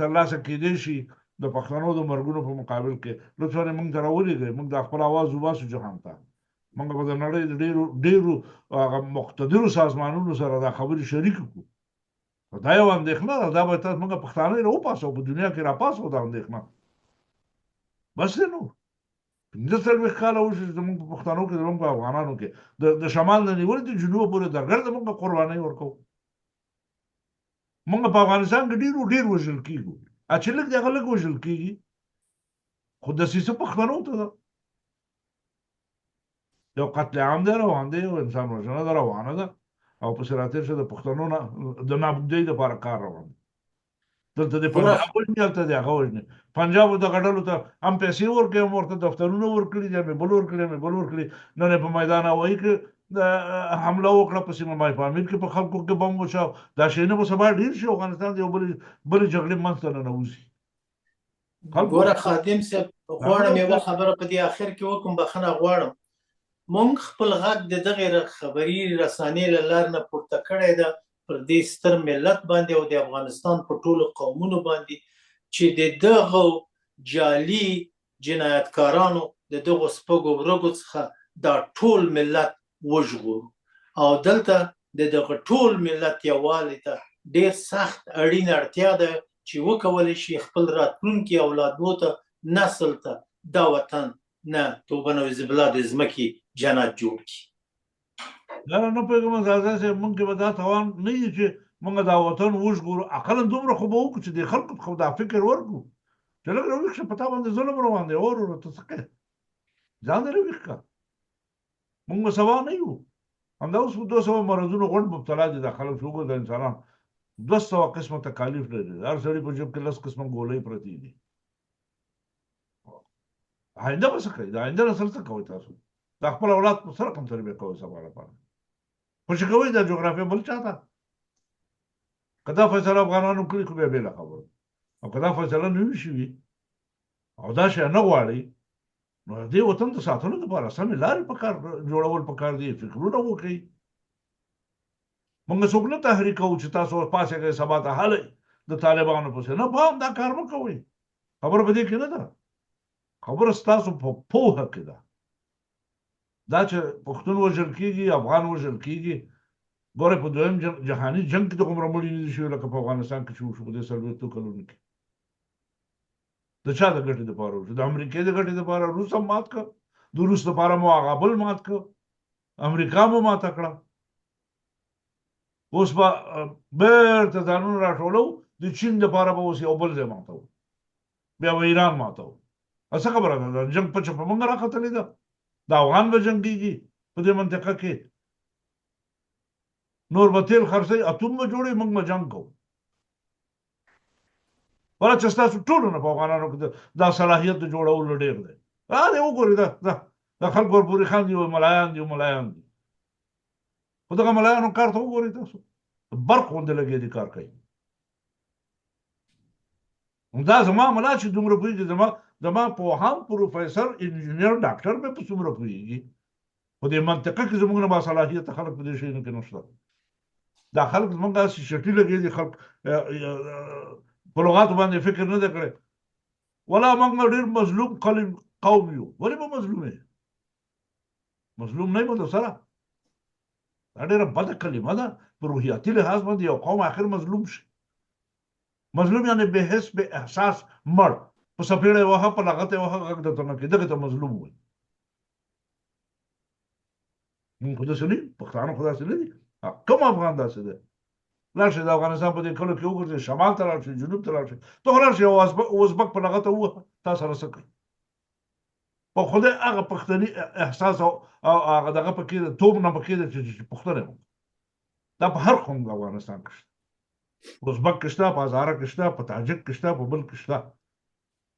ترلاسه کېدای شي د پښتنو د مرګونو په مقابل کې، لطفا یې موږ ته راولېږئ. موږ دا خپل اواز وباسو جهان ته. موږ به د نړۍ د ډېرو ډېرو هغه مقتدرو سازمانونو سره دا خبرې شریکې کړو. دا یو اندېښنه ده، دا باید تاسو موږ پښتانه یې راوپاسو، په دنیا کې راپاسو دا اندېښنه. بس دی نور. 45 کاله وشو چې زموږ په پښتنو کې، زموږ په افغانانو کې د شمال نه نیولې د جنوب پورې درګرده موږ قربانۍ ورکوو. موږ په افغانستان کې ډېرو ډېر وژل کېږو، چې لږ دی هغه لږ وژل کېږي، خو دسیسه پښتنو ته ده. یو قتل عام دی روان دی، یو انسان وژنه ده روانه ده، او پسې راتېر شه د پښتنو نه د نابودۍ دپاره کار روان دی. دلته د پنجاب وژني، هلته د هغه وژني. پنجاب دغه ډلو ته هم پیسې ورکوي، هم ورته دفترونه ورکړي دي، هم یې بل ورکړي، هم یې بل ورکړي. نن یې په میدان هوایي کې حمله وکړه، په سیمه مای پامیر کې په خلکو کې بم وچاو. دا شیونه به سبا ډېر شي، افغانستان د یو بلې جګړې منځ ته ننوځي. ګوره خادم صاحب، غواړم یوه خبره په دې اخر کې وکړم، بخښنه غواړم. مونږ خپل غږ د دغې خبري رسانې له لارې نه پورته کړی ده پر دې ستر ملت باندې او د افغانستان په ټولو قومونو باندې، چې د دغو جعلي جنایتکارانو د دغو سپږو ورګو څخه دا ټول ملت وژغورو. او دلته د دغه ټول ملت یووالي ته ډیر سخت اړین اړتیا ده چې وکولی شي خپل راتلونکي اولادو ته، نسل ته دا وطن نه توبه نعوذ بالله د ځمکې جنت جوړ کړي. دا نه پوهېږم ځاځی صاحب، موږ کې به دا توان نه وي چې موږ دا وطن وژغورو، اقلا دومره خو به وکړو چې دې خلکو ته خو دا فکر ورکړو چې لږ راویښ شه، په تا باندې ظلم روان دی، وروره ته څه کوې، ځان دې راویښ کړه. موږ به سبا نه یو، همدا اوس په 200 مرضونو غونډ مبتلا دي دا خلک چې وګوره، دا انسانان 200 قسمه تکالیف لري، هر سړي په جیب کې لس قسمه ګولۍ پرتې دي. آینده به څه کوي؟ د آینده نسل څه کوئ تاسو؟ دا خپل اولاد په څه رقم تربیه کوئ سبا لپاره؟ خوشې کوئ دا جغرافیه بل چا ته؟ که دا فیصله افغانانو کړي خو بیا بېله خبره، او که دا فیصله نه وي شوي او دا شی نه غواړي، نو د دې وطن د ساتلو لپاره سمې لارې په کار جوړول پکار دي، فکرونه وکړئ. موږ څوک نه تحریکوو چې تاسو پاڅېږئ سبا ته هلئ د طالبانو پسې، نه پام دا کار مه کوئ. خبره په دې کې نه ده، خبره ستاسو په پوهه کې ده. دا چې پښتون وژل کېږي، افغان وژل کېږي، ګوره په دویم جهاني جنګ کې دغومره مړي نه دي شوي لکه په افغانستان کې چې وشو په دې 40 کلونو کې. د چا د ګټې دپاره وشو؟ د امریکې د ګټې دپاره. روس هم مات کړ، د روس دپاره مو هغه بل مات کړ، امریکا مو ماته کړه. اوس به بېرته ځانونه راټولو، د چین دپاره به اوس یو بل ځای ماتو، بیا به ایران ماتو. څه خبره ده؟ د جنګ پچه په موږ راختلې ده، د افغان به جنګېږي په دې منطقه کې، نور به تیل خرڅوي، اتوم به جوړوي، موږ به جنګ کوو. ولا چې ستاسو ټولو نه په افغانانو کې دا صلاحیت د جوړولو ډېر دی. دا دی وګورئ، دا دا د خلکو ورپورې خاندي، وایي ملایان دي، ملایان دي. خو دغه ملایانو کار ته وګورئ تاسو، برق غوندې لګې دي کار کوي. دا زما ملا چې دومره پوهېږي، زما پوهان پروفیسر انجینر ډاکټر به په څومره پوهېږي، په دې منطقه کې زموږ نه باصلاحیته خلک په دې شیانو کې نشته. دا خلک زموږ داسې شټي لګې دي، خلک په لغاتو باندې فکر نه دی کړی. ولا موږ ډېر مظلوم قوم یو. ولې به مظلوم یې؟ مظلوم نه یم در سره. دا ډېره بده کلمه ده. په روحیاتي لحاظ باندې یو قوم آخر مظلوم شي. مظلوم یعنې بې حس بې احساس مړ، په څپېړه یې وهه، په لغته یې وهه، غږ درته نه کوي، دغه ته مظلوم وایي. مونږ خو داسې نه یو، پښتانه خو داسې نه دي. کوم افغان داسې دی؟ لاړ شئ د افغانستان په دې کلو کې وګرځئ، شمال ته لاړ شئ، جنوب ته لاړ شئ، ته خو لاړ شئ یو ازبک په لغته ووهه، تا سره څه کوي؟ په خدای هغه پښتني احساس او هغه دغه پکې ده، توب نه پکې ده چې پښتنه یم. دا په هر قوم د افغانستان کې شته، ازبک کې شته، په هزاره کې شته، په تاجک کې شته، په بل کې شته.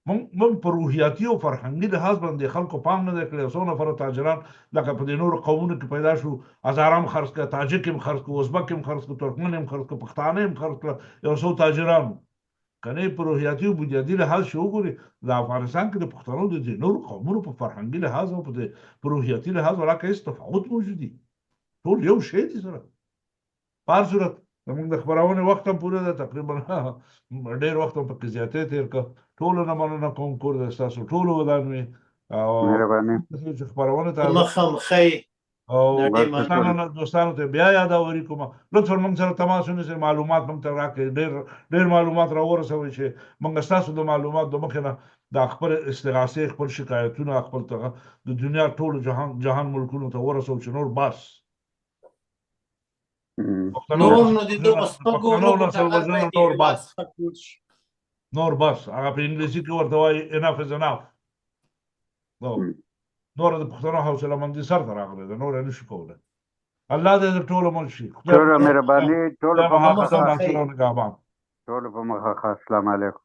مونږ په روحیاتي او فرهنګي لحاظ باندې خلکو پام نه دی کړی. څو نفره تاجران لکه په دې نورو قومونو کې پیدا شو، هزاره هم خرڅ کړه، تاجک هم خرڅ کړ، ازبک هم خرڅ کړ، ترکمن هم خرڅ کړ، پښتانه هم خرڅ کړه، یو څو تاجرانو. کنه په روحیاتي او بنیادي لحاظ چې وګوري د افغانستان کې د پښتنو د دې نورو قومونو په فرهنګي لحاظ او په روحیاتي لحاظ ولاکه هېڅ تفاوت موجود دي، ټول یو شی دي سره. په هر صورت زموږ د خپرونې وخت هم پوره ده، تقریبا ډېر وخت هم پکې زیاتی تېر کړ. ټولو نه مننه کوم، کور د ستاسو ټولو ودان وي او مهرباني چې خپرونې ته مخ هم ښه او دوستانو نه دوستانو ته بیا یاداوري کوم، لطفا موږ سره تماس ونیسئ، معلومات موږ ته راکړئ، ډېر ډېر معلومات راورسوئ چې موږ ستاسو د معلوماتو د مخې نه دا خپل استغاثې، خپل شکایتونه، خپل د دنیا ټولو جهان جهان ملکونو ته ورسوو چې نور بس. پښتنو نور نو د دغو سپکو پښتنو ورکو نسل ټغر وژنه باید نور هېواد بس، څخه ټول شي. نور بس. هغه په انګلیسي کې ورته وایي انف از انف. نو نور د پښتنو حوصله مندي سر ته راغلې ده، نور یې نشو کولی. الله دې د ټولو مل شي. خدای ټولو مهرباني، ټولو خدای په مخه محافظ ښه. او ناصر او نګهبان. ټولو په مخه ښه. السلام علیکم.